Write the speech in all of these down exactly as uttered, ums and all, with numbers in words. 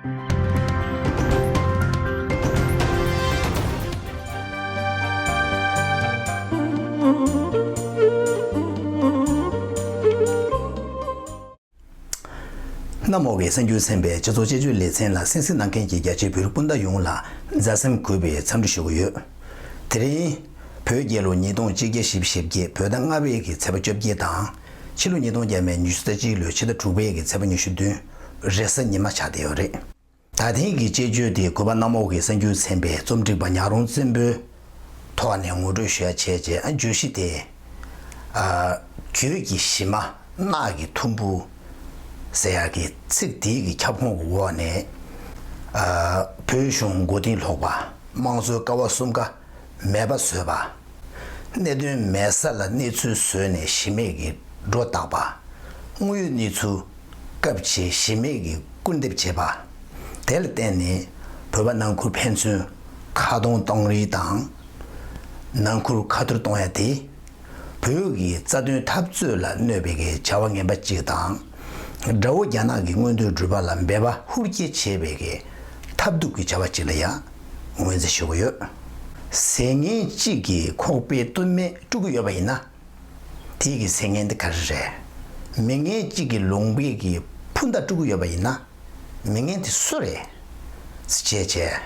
གནམ་འོག་གི་གསར་འགྱུར་ཚན་པའི་སྤྱི་ཚོགས་དཔྱད་བརྗོད་ལེ་ཚན་ལ་གསན་གཟིགས་གནང་མཁན་གྱི་རྒྱ་ཆེའི་བོད་རིགས་སྤུན་ཟླ་ཡོངས་ལ་མཛའ་སེམས་གུས་པའི་འཚམས་འདྲི་ཞུ་གི་ཡོད། དེ་རིང་བོད་རྒྱལ་ལོ་ཉིས་སྟོང་གཅིག་བརྒྱ་བཞི་བཅུ་ཞེ་བརྒྱད་བོད་ཟླ་ལྔ་པའི་གི་ཚེས་པ་བཅོ་བརྒྱད་དང་། ཕྱི་ལོ་ཉིས་སྟོང་བརྒྱ་མེད་ཉི་ཤུ་རྩ་གཅིག་ལོའི་ཕྱི་ཟླ་དྲུག་པའི་གི་ཚེས་པ་ཉི་ཤུ་བདུན། རེས་གཟའ་ཉི་མ་ཆགས་བསྡད་ཡོད་རེད། ད་ཐེངས་ཀྱི་དཔྱད་བརྗོད་དེ་གུས་པ་གནམ་འོག་གི་གསར་འགྱུར་ཚན་པའི་རྩོམ་སྒྲིག་པ་ཉག་རོང་བཙན་པོའི་ཐོག་ནས་ངོ་སྤྲོད་ཞུ་ཡ་བྱས་རྗེས། ཨ། བརྗོད་གཞི་དེ། ཨ། གོས་ཀྱི་གཞི་མ་རྣག་གི་ཐུམ་བུ་ཟེར་ཡ་གི་ཚིག་དེའི་གི་ཁྱབ་ཁོངས་ཀྱི་འོག་ནས། ཨ། བོད་གཞུང་མགོ་རྟིང་སློག་པ། དམངས་གཙོའི་ཀ་བ་གསུམ་ཀ་མེད་པ་བཟོས་པ། གནད་དོན་མེད་ས་ལ་གནས་ཚུལ་བཟོས་ནས་གཞི་མེད་ཀྱི་སྒྲོ་བཏགས་པ། དངོས་ཡོད་གནས་ཚུལ་སྐབས་ཕྱེ་གཞི་མེད་ཀྱི་སྐུར་འདེབས་བྱེད་པ། དེ་ལ་བརྟེན་ནས་བོད་པ་ནང་ཁུལ་ཕན་ཚུན་ཁ་རྡུང་གཏོང་རེས་དང་། ནང་ཁུལ་ཁ་ཐུར་གཏོང་ཡ་དེ། བོད་ཀྱི་རྩ་དོན་འཐབ་རྩོད་ལ་གནོད་པའི་གི་བྱ་བ་ངན་པ་གཅིག་དང་། དགྲ་བོ་རྒྱ་ནག་གི་མངོན་འདོད་སྒྲུབ་པ་ལ་འབད་པ་ཧུར་སྐྱེད་བྱེད་པའི་གི་ཐབས་སྡུག་གི་བྱ་བ་གཅིག་ལ་ཡང་ངོས་འཛིན་ཞུ་གི་ཡོད། ཟས་ངན་གཅིག་གིས་ཁོག་པའི་སྟོད་སྨད་དཀྲུག་གི་ཡོད་པ་ཡིན་ན། དེའི་གི་ཟས་ངན་དེ་ག་རེ་རེད། མི་ངན་གཅིག་གིས་ལུང་པའི་གི་འཕུར་མདའ་དཀྲུག་གི་ཡོད་པ་ཡིན་ན། མི་ངན་དེ་སུ་རེད། ཅེས་བྱས།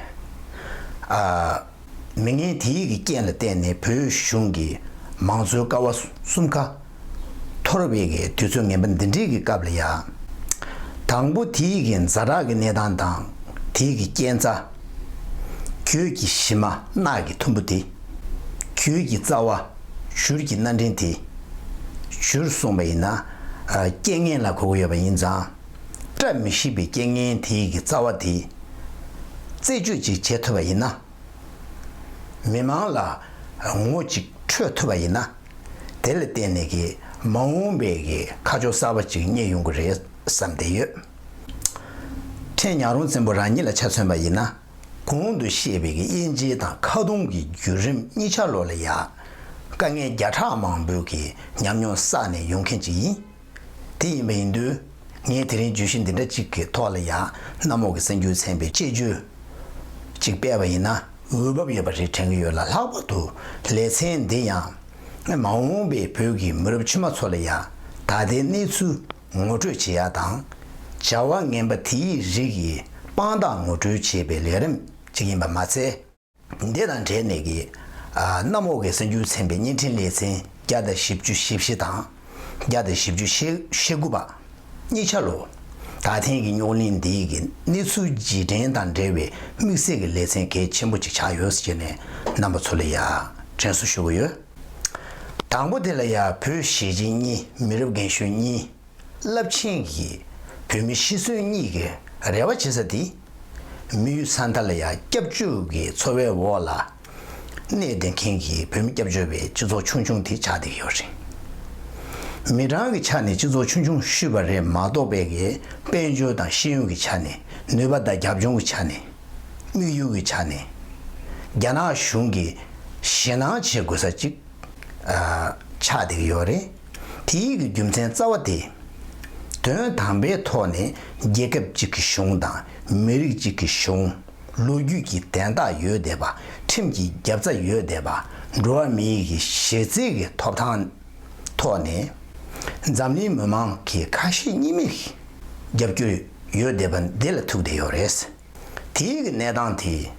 ཨ། མི་ངན་དེའི་གི་རྐྱེན་ལ་བརྟེན་ནས་བོད་གཞུང་གི་མང་གཙོའི་ཀ་བ་གསུམ་ཀ་འཐོར་བའི་གི་དུས་ཚོད་ངན་པ་འདི་འདྲའི་གི་སྐབས་ལ་ཡ། དང་པོ་དེའི་གི་ཛ་དྲག་གི་གནས་སྟངས་དང་དེའི་གི་རྐྱེན་རྩ། གོས་ཀྱི་གཞི་མ་རྣག་གི་ཐུམ་བུ་དེ། གོས་ཀྱི་རྩ་བ། བྱུར་གྱི་སྣ་འདྲེན་དེ། བྱུར་གསུངས་པ་ཡིན་ན། ཨ། རྐྱེན་ངན་ལ་གོ་གི་ཡོད་པ་ཡིན་ཙང་། བཀྲ་མི་ཤིས་པའི་རྐྱེན་ངན་དེའི་གི་རྩ་བ་དེ། རྩད་གཅོད་ཅིག་བྱེད་ཐུབ་པ་ཡིན་ན། མི་མང་ལ་ངོ་ཅིག་འཕྲོད་ཐུབ་པ་ཡིན་ན། དེ་ལ་བརྟེན་ནས་གི་མ་འོངས་པའི་གི་ཁ་ཕྱོགས་གསར་པ་ཅིག་རྙེད་ཡོང་གི་རེད་བསམ་བསྡད་ཡོད། ཕྲན་ཉག་རོང་བཙན་པོ་རང་ཉིད་ལ་ཆ་མཚོན་པ་ཡིན་ན། གོང་དུ་བཤད་པའི་གི་དབྱེ་འབྱེད་དང་ཁ་རྡུང་གི་བརྒྱུད་རིམ་གཉིས་ཆ་ལོ་ལ་ཡ། དཀའ་ངལ་བརྒྱ་ཕྲག་མང་པོའི་གི་ཉམས་མྱོང་བསགས་ནས་ཡོང་མཁན་ཅིག་ཡིན། དེ་ཡིན་པ་ཡིན་དུས། ངས་དེ་རིང་བརྗོད་གཞི་འདི་འདྲ་གཅིག་གི་ཐོག་ལ་ཡང་གནམ་འོག་གི་གསར་འགྱུར་ཚན་པའི་དཔྱད་བརྗོད་ཅིག་སྤེལ་བ་ཡིན་ན་འོས་བབ་ཡོད་པ་རེད་དྲན་གྱི་ཡོད་ལ། ལྷག་པར་དུ་ལེ་ཚན་འདི་ཡང་མ་འོངས་པའི་བོད་ཀྱི་མི་རབས་ཕྱི་མ་ཚོ་ལ་ཡང་ད་ལྟའི་གནས་ཚུལ་ངོ་སྤྲོད་བྱེད་ཡ་དང་། བྱ་བ་ངན་པ་དེའི་རིགས་ཀྱི་དཔང་རྟགས་ངོ་སྤྲོད་བྱེད་པའི་ལས་རིམ་ཅིག་ཡིན་པ་མ་ཚད། འདི་དང་འབྲེལ་ནས་ཀྱི། ཨ། གནམ་འོག་གི་གསར་འགྱུར་ཚན་པའི་བརྙན་འཕྲིན་ལེ་ཚན་བརྒྱ་དང་བཞི་བཅུ་ཞེ་བཞི་དང་། བརྒྱ་དང་བཞི་བཅུ་ཞེ་དགུ་པ། གཉིས་ཆ་ལོ། ད་ཐེངས་ཀྱི་རྙོག་གླེང་འདིའི་གི་གནས་ཚུལ་རྗེས་དྲན་དང་འབྲེལ་བའི་དམིགས་བསལ་གྱི་ལེ་ཚན་གལ་ཆེན་པོ་ཅིག་ཆགས་ཡོད་ཟེར་ནས་རྣམ་པ་ཚོ་ལ་ཡ་དྲན་གསོ་ཞུ་གི་ཡོད། དང་པོ་དེ་ལ་ཡ་བོད་གཞིས་བྱེས་གཉིས། མི་རབས་རྒན་གཞོན་གཉིས། རླབས་ཆེན་གྱི་བོད་མི་ཤི་གསོན་གཉིས་ཀྱི་རེ་བ་བྱེད་ས་དེ། མི་ཡུལ་ས་མཐའ་ལ་ཡང་སྐྱབས་བཅོལ་གྱི་འཚོ་བའི་འོག་ལ་གནས་བསྡད་མཁན་གྱི་བོད་མི་སྐྱབས་བཅོལ་བའི་སྤྱི་ཚོགས་ཆུང་ཆུང་དེ་ཆགས་བསྡད་ཀྱི་ཡོད་རེད། མི་གྲངས་ཀྱི་ཆ་ནས་སྤྱི་ཚོགས་ཆུང་ཆུང་ཤོས་པ་རེད་མ་གཏོགས་པའི་གི་དཔལ་འབྱོར་དང་ཤེས་ཡོན་གྱི་ཆ་ནས། ནུས་པ་དང་རྒྱབ་ལྗོངས་ཀྱི་ཆ་ནས། དམིགས་ཡུལ་གྱི་ཆ་ནས། རྒྱ་ནག་གཞུང་གིས་ཞེད་སྣང་བྱེད་དགོས་ས་ཅིག་ཨ། ཆགས་བསྡད་ཀྱི་ཡོད་རེད། དེའི་གི་རྒྱུ་མཚན་རྩ་བ་དེ། དོན་དམ་པའི་ཐོག་ནས་རྒྱལ་ཁབ་ཅིག་གི་གཞུང་དང་མི་རིགས་ཅིག་གི་གཞུང་། ལོ་རྒྱུས་ཀྱི་དན་རྟགས་ཡོད་བསྡད་པ། ཁྲིམས་ཀྱི་རྒྱབ་རྩ་ཡོད་བསྡད་པ། འགྲོ་བ་མིའི་གི་གཞི་རྩའི་གི་ཐོབ་ཐང་ཐོག་ནས། འཛམ་གླིང་མི་མང་གི་ཁ་ཞེ་གཉིས་མེད་ཀྱི་རྒྱབ་སྐྱོར་ཡོད་བསྡད་པ་འདི་ལ་ཐུག་བསྡད་ཡོད་རེད། དེའི་གི་གནས་སྟངས་དེ།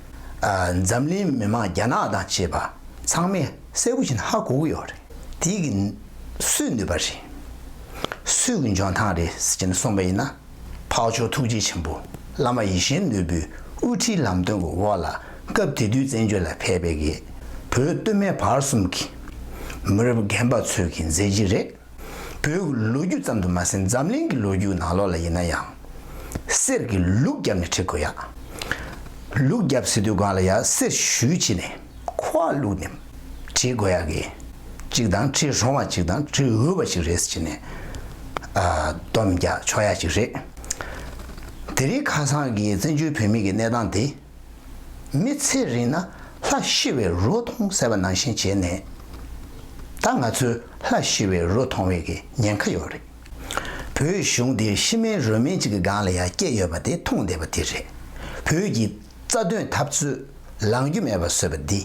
ཨ། འཛམ་གླིང་མི་མང་རྒྱ་ནག་དང་བཅས་པ་ཚང་མས་གསལ་པོ་ཞིག་ཧ་གོ་གི་ཡོད་རེད། དེའི་གི་སུས་ནུས་པ་རེད། སུས་གི་འཇོན་ཐང་རེད་ཟེར་ནས་གསུངས་པ་ཡིན་ན། འཕགས་མཆོག་ཐུགས་རྗེ་ཆེན་པོ་བླ་མ་ཡིད་བཞིན་ནོར་བུའི་དབུ་ཁྲིད་ལམ་སྟོན་གྱི་འོག་ལ་སྐབས་དེ་དུས་བཙན་བྱོལ་ལ་ཕེབས་པའི་གི་བོད་སྟོད་སྨད་བར་གསུམ་གྱི་མི་རབས་རྒན་པ་ཚོའི་གི་མཛད་རྗེས་རེད། བོད་ཀྱི་ལོ་རྒྱུས་ཙམ་དུ་མ་ཟད་འཛམ་གླིང་གི་ལོ་རྒྱུས་ནང་ལོགས་ལ་ཡིན་ན་ཡང་། གསེར་གྱི་ལུགས་བརྒྱབ་ནས་བྲིས་དགོས་ཡ། ལུགས་བརྒྱབ་ཟེར་དུས་སྒང་ལ་ཡ་གསེར་བཞུས་བྱས་ནས་ཁོག་བླུགས་ནས་བྲིས་དགོས་ཡ་གི་གཅིག་དང་། བྲིས་རུང་བ་གཅིག་དང་བྲིས་འོས་པ་ཞིག་རེད་ཟེར་ནས། ཨ། སྡོམ་རྒྱག་ཆོག་ཡ་ཞིག་རེད། དེ་རིང་ཁ་སང་གི་བཙན་བྱོལ་བོད་མི་གི་གནས་སྟངས་དེ། མི་ཚེ་རིང་ན་ལྷ་ཤི་བའི་རོ་མཐོང་ཟེར་བ་ནང་བཞིན་བྱས་ནས། ད་ང་ཚོས་ལྷ་ཤི་བའི་རོ་མཐོང་བའི་གི་ཉེན་ཁ་ཡོད་རེད། བོད་གཞུང་འདིར་ཤི་མེད་རོ་མེད་ཅིག་གི་སྒང་ལ་ཡང་སྐྱེས་ཡོད་པ་དེ་མཐོང་བསྡད་པ་དེ་རེད། བོད་ཀྱི་རྩ་དོན་འཐབ་རྩོད་ལངས་རྒྱུ་མེད་པ་བཟོས་པ་འདི་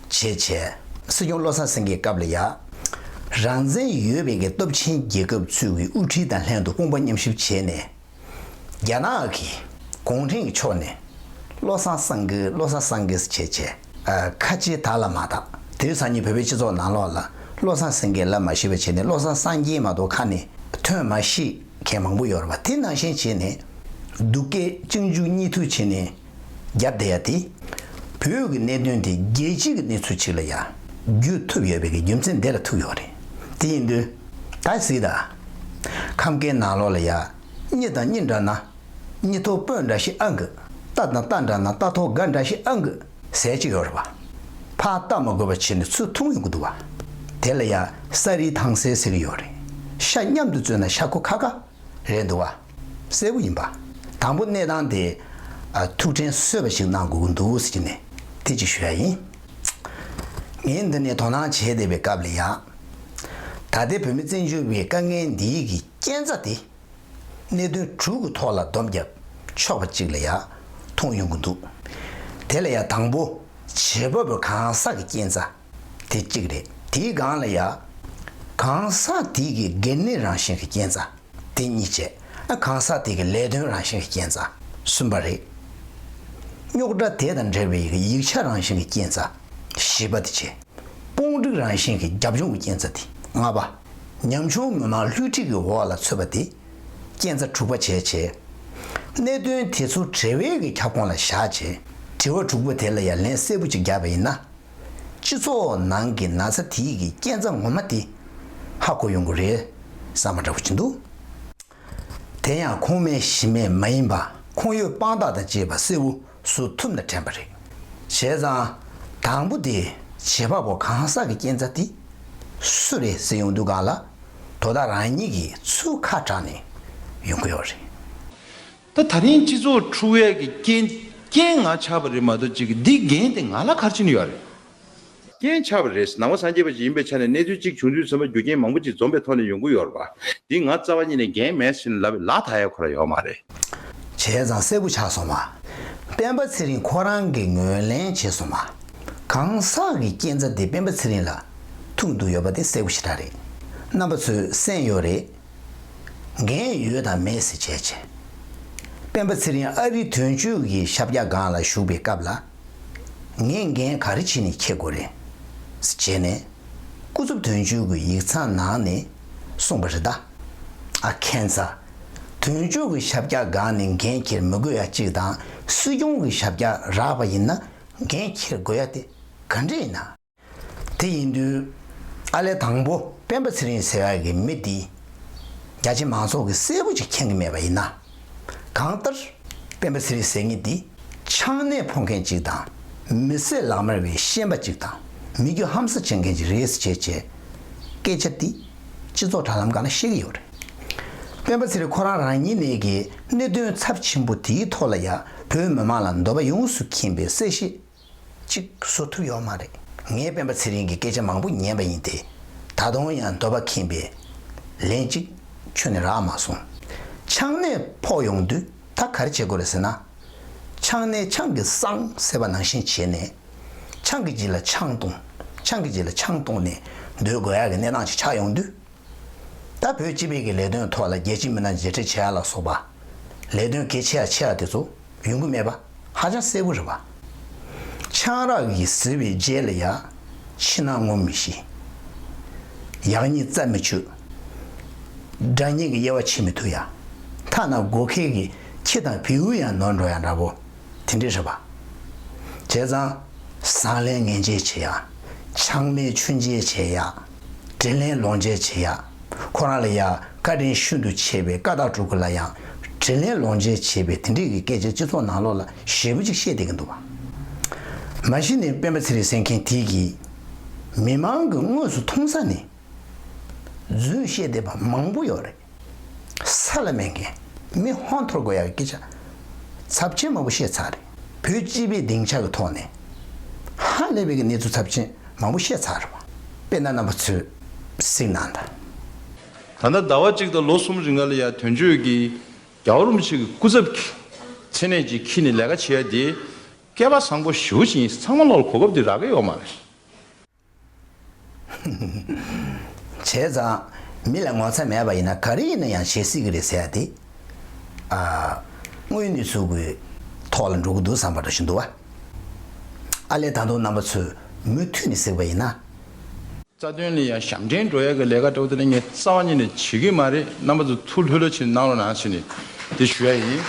བྱས་བྱས། སྲིད་སྐྱོང་བློ་བཟང་སེང་གེའི་སྐབས་ལ་ཡང་རང་བཙན་ཡོད་པའི་གི་སྟོབས་ཆེན་རྒྱལ་ཁབ་ཚོའི་གི་དབུ་ཁྲིད་དང་ལྷན་དུ་དཔུང་པ་མཉམ་གཤིབ་བྱས་ནས། རྒྱ་ནག་གི་གུང་ཁྲན་གྱི་ཕྱོགས་ནས་བློ་བཟང་སེང་གེ་བློ་བཟང་སེང་གེ་ཟེར་བྱས་བྱས། ཨ། ཁ་ཆེ་དར་ལ་མ་དར། དེ་སང་ཉིན་བོད་པའི་སྤྱི་ཚོགས་ནང་ལོགས་ལ་བློ་བཟང་སེང་གེ་ལབ་མ་ཤེས་པ་བྱས་ནས་བློ་བཟང་སངས་རྒྱས་མ་གཏོགས་ཁ་ནས་ཐོན་མ་ཤེས་མཁན་མང་པོ་ཡོད་རེད་པ། དེ་ནང་བཞིན་བྱས་ནས་སྡུག་སྐད་གཅིག་མཇུག་གཉིས་མཐུད་བྱས་ནས་རྒྱབ་བསྡད་ཡ་དེ། བོད་ཀྱི་གནད་དོན་དེ་རྒྱལ་སྤྱི་གི་གནས་ཚུལ་ཅིག་ལ་ཡ་བསྒྱུར་ཐུབ་ཡོད་པའི་གི་རྒྱུ་མཚན་འདི་ལ་ཐུག་ཡོད་རེད། དེ་ཡིན་དུས་ད་གཟིགས་དང་། ཁམས་སྐད་ནང་ལོགས་ལ་ཡ། གཉིས་དང་གཉིས་འདྲ་ན། གཉིས་ཐོག་སྤོས་འདྲ་ཞིག་ཨང་གི། རྟ་དང་རྟ་འདྲ་ན་རྟ་ཐོག་སྒ་འདྲ་ཞིག་ཨང་གི་ཟེར་གྱི་ཡོད་རེད་པ། ཕར་ལྟ་མ་དགོས་པ་བྱས་ནས་ཚུར་མཐོང་ཡོང་གི་འདུག་པ། དེ་ལ་ཡ་ས་རིའི་ཐང་སེ་ཟེར་གྱི་ཡོད་རེད། ཤ་མཉམ་དུ་བཙོས་ན་ཤ་ཁུ་ཁ་ཁ་རེད་འདུག་པ། གསལ་པོ་ཡིན་པ། དང་པོ་གནས་སྟངས་དེ་ཨ། ཐུགས་དྲན་གསོས་པ་ཞིག་གནང་དགོས་ཀྱི་འདུག་ཟེར་གྱི་ནས་དེ་ཅིག་ཞུ་ཡ་ཡིན། ངས་འདི་ནས་དོ་སྣང་བྱས་བསྡད་པའི་སྐབས་ལ་ཡ། ད་ལྟའི་བོད་མི་བཙན་བྱོལ་བའི་དཀའ་ངལ་འདིའི་གི་རྐྱེན་རྩ་དེ། གནད་དོན་དྲུག་གི་ཐོག་ལ་སྡོམ་རྒྱབ་ཆོག་པ་ཅིག་ལ་ཡ་མཐོང་ཡོང་གི་འདུག། དེ་ལ་ཡ་དང་པོ་བྱེད་བབ་གང་ཟག་གི་རྐྱེན་རྩ་དེ་གཅིག་རེད། དེའི་སྒང་ལ་ཡ་གང་ཟག་དེ་གི་འགན་ནུས་རང་བཞིན་གྱི་རྐྱེན་རྩ་དེ་གཉིས་བྱས། ཨ། གང་ཟག་དེ་གི་ལས་དོན་རང་བཞིན་གྱི་རྐྱེན་རྩ་གསུམ་པ་རེད། རྙོག་དྲ་དེ་དང་འབྲེལ་བའི་ཡིག་ཆ་རང་བཞིན་གྱི་རྐྱེན་རྩ་བཞི་པ་དེ་བྱས། དཔུང་སྒྲིག་རང་བཞིན་གྱི་རྒྱབ་ལྗོངས་ཀྱི་རྐྱེན་རྩ་དེ་ལྔ་པ། ཉམ་ཆུང་མི་མང་བསླུ་བྲིད་ཀྱི་འོག་ལ་ཚུད་པ་དེ་རྐྱེན་རྩ་དྲུག་པ་བྱས་བྱས། གནད་དོན་དེ་ཚོ་བྲེལ་བའི་གི་ཁྱབ་ཁོངས་ལ་བཞག་བྱས། དྲི་བ་དྲུག་པ་དེ་ལ་ཡང་ལན་གསལ་པོ་ཅིག་བརྒྱབ་པ་ཡིན་ན། སྤྱི་ཚོགས་ནང་གི་ན་ཚ་དེའི་གི་རྐྱེན་རྩ་ངོ་མ་དེ་ཧ་གོ་ཡོང་གི་རེད་བསམ་པ་འདྲ་པོ་ཅིག་འདུག། དེ་ཡང་ཁུངས་མེད་གཞི་མེད་མ་ཡིན་པ། ཁུངས་ཡོད་དཔང་རྟགས་དང་བཅས་པ་གསལ་པོ་བཟོ་ཐུབ་ན་དྲན་པ་རེད། བྱས་ཙང་། དང་པོ་དེ་བྱེད་པ་པོ་གང་ཟག་གི་རྐྱེན་རྩ་དེ་སུ་རེད་ཟེར་ཡོང་དུས་སྒང་ལ། དོ་བདག་རང་ཉིད་ཀྱིས་ཚུར་ཁ་གྲགས་ནས་ཡོང་གི་ཡོད་རེད། ད་ད་རིང་སྤྱི་ཚོགས་འཁྲུག་ཡས་ཀྱི་རྐྱེན་རྐྱེན་ང་ཆགས་པ་རེད་མ་གཏོགས་ཅིག་འདི་འགན་དེ་ང་ལ་ག་རེ་བྱས་ནས་ཡོད་རེད། རྐྱེན་ཆགས་པ་རེད། ནང་པ་སངས་རྒྱས་པ་ཞིག་ཡིན་པའི་ཆ་ནས་གནས་ཚུལ་གཅིག་བྱུང་དུས་ཙམ་པ་རྒྱུ་རྐྱེན་མང་པོ་ཅིག་འཛོམས་པའི་ཐོག་ནས་ཡོང་གི་ཡོད་རེད་པ། འདི་ང་རྩ་བ་ཉིད་ནས་འགན་མེད་ཟེར་ནས་ལབ་པའི་ལག་ཐག་ཡག་ཁོ་ར་ཡོད་མ་རེད། བྱས་ཙང་གསལ་པོ་ཆགས་སོང་བ། སྤེན་པ་ཚེ་རིང་ཁོ་རང་གིས་ངོས་ལེན་བྱས་སོང་བ། གང་ཟག་གི་རྐྱེན་རྩ་དེ་སྤེན་པ་ཚེ་རིང་ལ་ཐུག་འདུག་ཡོད་པ་དེ་གསལ་པོ་ཞེ་དྲག་རེད། རྣམ་པ་ཚོས་གསན་ཡོད་རེད། འགན་ཡོད་དང་མེད་ཟེར་བྱས་བྱས། སྤེན་པ་ཚེ་རིང་ཨ་རིའི་དོན་གཅོད་ཀྱི་ཤར་རྒྱག་སྒང་ལ་བཞུགས་པའི་སྐབས་ལ། ངས་འགན་ག་རེ་བྱས་ནས་འཁྱེར་དགོས་རེད། ཟེར་བྱས་ནས། སྐུ་ཚབ་དོན་གཅོད་ཀྱི་ཡིག་ཚང་ནང་ནས་གསུངས་པ་རེད་ད། ཨ། ཁྱད་མཚར། དོན་གཅོད་ཀྱི་ཤར་རྒྱག་སྒང་ནས་འགན་འཁྱེར་མི་དགོས་ཡ་གཅིག་དང་། སྲིད་སྐྱོང་གི་ཤར་རྒྱག་རག་པ་ཡིན་ན་འགན་འཁྱེར་དགོས་ཡ་དེ་ག་འདྲ་ཡིན་ན། དེ་ཡིན་དུས། ཨ་ལས་དང་པོ་སྤེན་པ་ཚེ་རིང་ཟེར་ཡག་གི་མི་འདི། རྒྱ་ཆེ་མང་ཚོགས་ཀྱིས་གསལ་པོ་ཅིག་མཁྱེན་གྱི་མེད་པ་ཡིན་ན། གང་ལྟར། སྤེན་པ་ཚེ་རིང་ཟེར་མཁན་འདི། ཆང་ནད་ཕོག་མཁན་ཅིག་དང་། མི་བསད་ལག་དམར་བའི་ཤན་པ་ཅིག་དང་། མི་རྒྱུ་ཧམ་ཟ་བྱེད་མཁན་ཅིག་རེད་ཟེར་བྱས་བྱས། སྐད་ཆ་འདི། སྤྱི་ཚོགས་དྲ་ལམ་སྒང་ལ་བཤད་ཀྱི་ཡོད་རེད། སྤེན་པ་ཚེ་རིང་ཁོ་རང་རང་ཉིད་ནས་ཀྱི་གནད་དོན་ཚབས་ཆེན་པོ་དེའི་ཐོག་ལ་ཡང་བོད་མི་མང་ལ་འདོད་པ་ཡོངས་སུ་མཁྱེན་པའི་གསལ་བཤད་ཅིག་བཟོ་ཐུབ་ཡོད་མ་རེད། ངས་སྤེན་པ་ཚེ་རིང་གི་སྐད་ཆ་མང་པོ་ཉན་པ་ཡིན་ཏེ། ད་དུང་ཡང་འདོད་པ་ཁེངས་པའི་ལན་ཅིག་ཁྱོན་ནས་རག་མ་སོང་། ཆང་ནད་ཕོག་ཡོང་དུས་ད་ག་རེ་བྱེད་དགོས་རེད་ཟེར་ན། ཆང་ནད་ཆང་གིས་གསང་ཟེར་བ་ནང་བཞིན་བྱས་ནས། ཆང་གི་རྗེས་ལ་ཆང་བཏུང་། ཆང་གི་རྗེས་ལ་ཆང་བཏུང་ནས་སྡོད་དགོས་ཡག་གི་གནས་སྟངས་ཅིག་ཆགས་ཡོང་དུས། ད་བོད་སྤྱི་པའི་གི་ལས་དོན་ཐོག་ལ་རྒྱལ་སྤྱིའི་མི་སྣ་མཇལ་འཕྲད་བྱེད་ཡ་ལ་སོགས་པ། ལས་དོན་གལ་ཆེ་ཡ་ཆེ་ཡ་དེ་ཚོ་ཡོང་གི་མེད་པ་ཧ་ཅང་གསལ་པོ་རེད་པ། ཆང་རག་གིས་བཟི་བའི་རྗེས་ལ་ཡ། ཕྱི་ནང་ངོ་མི་ཤེས། ཡག་ཉེས་རྩད་མི་ཆོད། དགྲ་གཉེན་གྱི་དབྱེ་བ་ཕྱེ་མི་ཐུབ་ཡ། ཐ་ན་སྒོ་ཁའི་གི་ཁྱི་དང་བེའུ་ཡང་ནོར་འགྲོ་ཡ་འདྲ་པོ། དེ་འདྲས་རེད་པ། བྱས་ཙང་། བཟང་ལན་ངན་འཇལ་བྱེད་ཡ། ཆང་མེད་མཆོད་མཇལ་བྱེད་ཡ། དྲིན་ལན་ལོག་འཇལ་བྱེད་ཡ། ཁོ་རང་ལ་ཡ་བཀའ་དྲིན་ཤིན་ཏུ་ཆེ་བའི་བཀའ་བཏགས་གྲུབ་ཀྱི་ལ་ཡང་དྲིན་ལན་ལོག་འཇལ་བྱེད་པའི་དེ་འདྲས་ཀྱི་སྐད་ཆ་སྤྱི་ཚོགས་ནང་ལོགས་ལ་ཞེ་པོ་ཅིག་བཤད་བསྡད་ཀྱི་འདུག་པ། མ་གཞི་ནས་སྤེན་པ་ཚེ་རིང་ཟེར་མཁན་དེ་གིས་མི་མང་གིས་དངོས་སུ་མཐོང་ས་ནས་རྫུན་བཤད་བསྡད་པ་མང་པོ་ཡོད་རེད། ས་ལ་མེད་མཁན། མི་ཧོན་འཐོར་དགོས་ཡག་གི་སྐད་ཆ་ཚབས་ཆེན་མང་པོ་བཤད་ཚར་རེད། བོད་སྤྱི་པའི་སྡིངས་ཆ་གི་ཐོག་ནས་ཧ་ལས་པའི་གི་གནས་ཚུལ་ཚབས་ཆེན་མང་པོ་བཤད་ཚར་རེད་པ། དཔེར་ན་རྣམ་པ་ཚོས་གཟིགས་གནང་དང་། ད་ལྟ་ཟླ་བ་གཅིག་དང་ལོ་གསུམ་རིང་ག་ལ་ཡ་དོན་གཅོད་ཀྱིས་རྒྱལ་བ་རིན་པོ་ཆེ་གི་སྐུ་ཚབ་ཀྱི་མཚན་གནས་ཅིག་འཁྱེར་ནས་ལས་ཀ་བྱེད་ཡ་དེ་སྐལ་པ་བཟང་པོ་ཞེ་པོ་ཅིག་ཡིན། ཚང་མ་ལོག་ལ་གོ་སྐབས་དེ་རག་གི་ཡོད་མ་རེད། བྱས་ཙང་མི་ལ་ངོ་ཚ་མེད་པ་ཡིན་ན་ག་རེ་ཡིན་ན་ཡང་བྱེད་སྲིད་ཀྱི་རེད་ཟེར་ཡ་དེ། ཨ། དངོས་གནས་ཚུལ་གྱི་ཐོག་ལ་འགྲོ་གི་འདུག་བསམ་པ་འདྲ་ཞིག་འདུག་བ། ཨ་ལས་ད་དུང་རྣམ་པ་ཚོས་མུ་མཐུད་ནས་གཟིགས་པ་ཡིན་ན། རྩ་དོན་ལ་ཡང་ཞབས་འདྲེན་འགྲོ་ཡ་གི་ལས་ཀ་འདྲ་བོ་དེ་ལ་ངས་རྩ་བ་ཉིད་ནས་བྱེད་ཀྱི་མ་རེད། རྣམ་པ་ཚོ་ཐུགས་ལྷོད་ལྷོད་བྱས་གནང་རོགས་གནང་ཞེས་ནས་དེ་ཞུ་ཡ་ཡིན།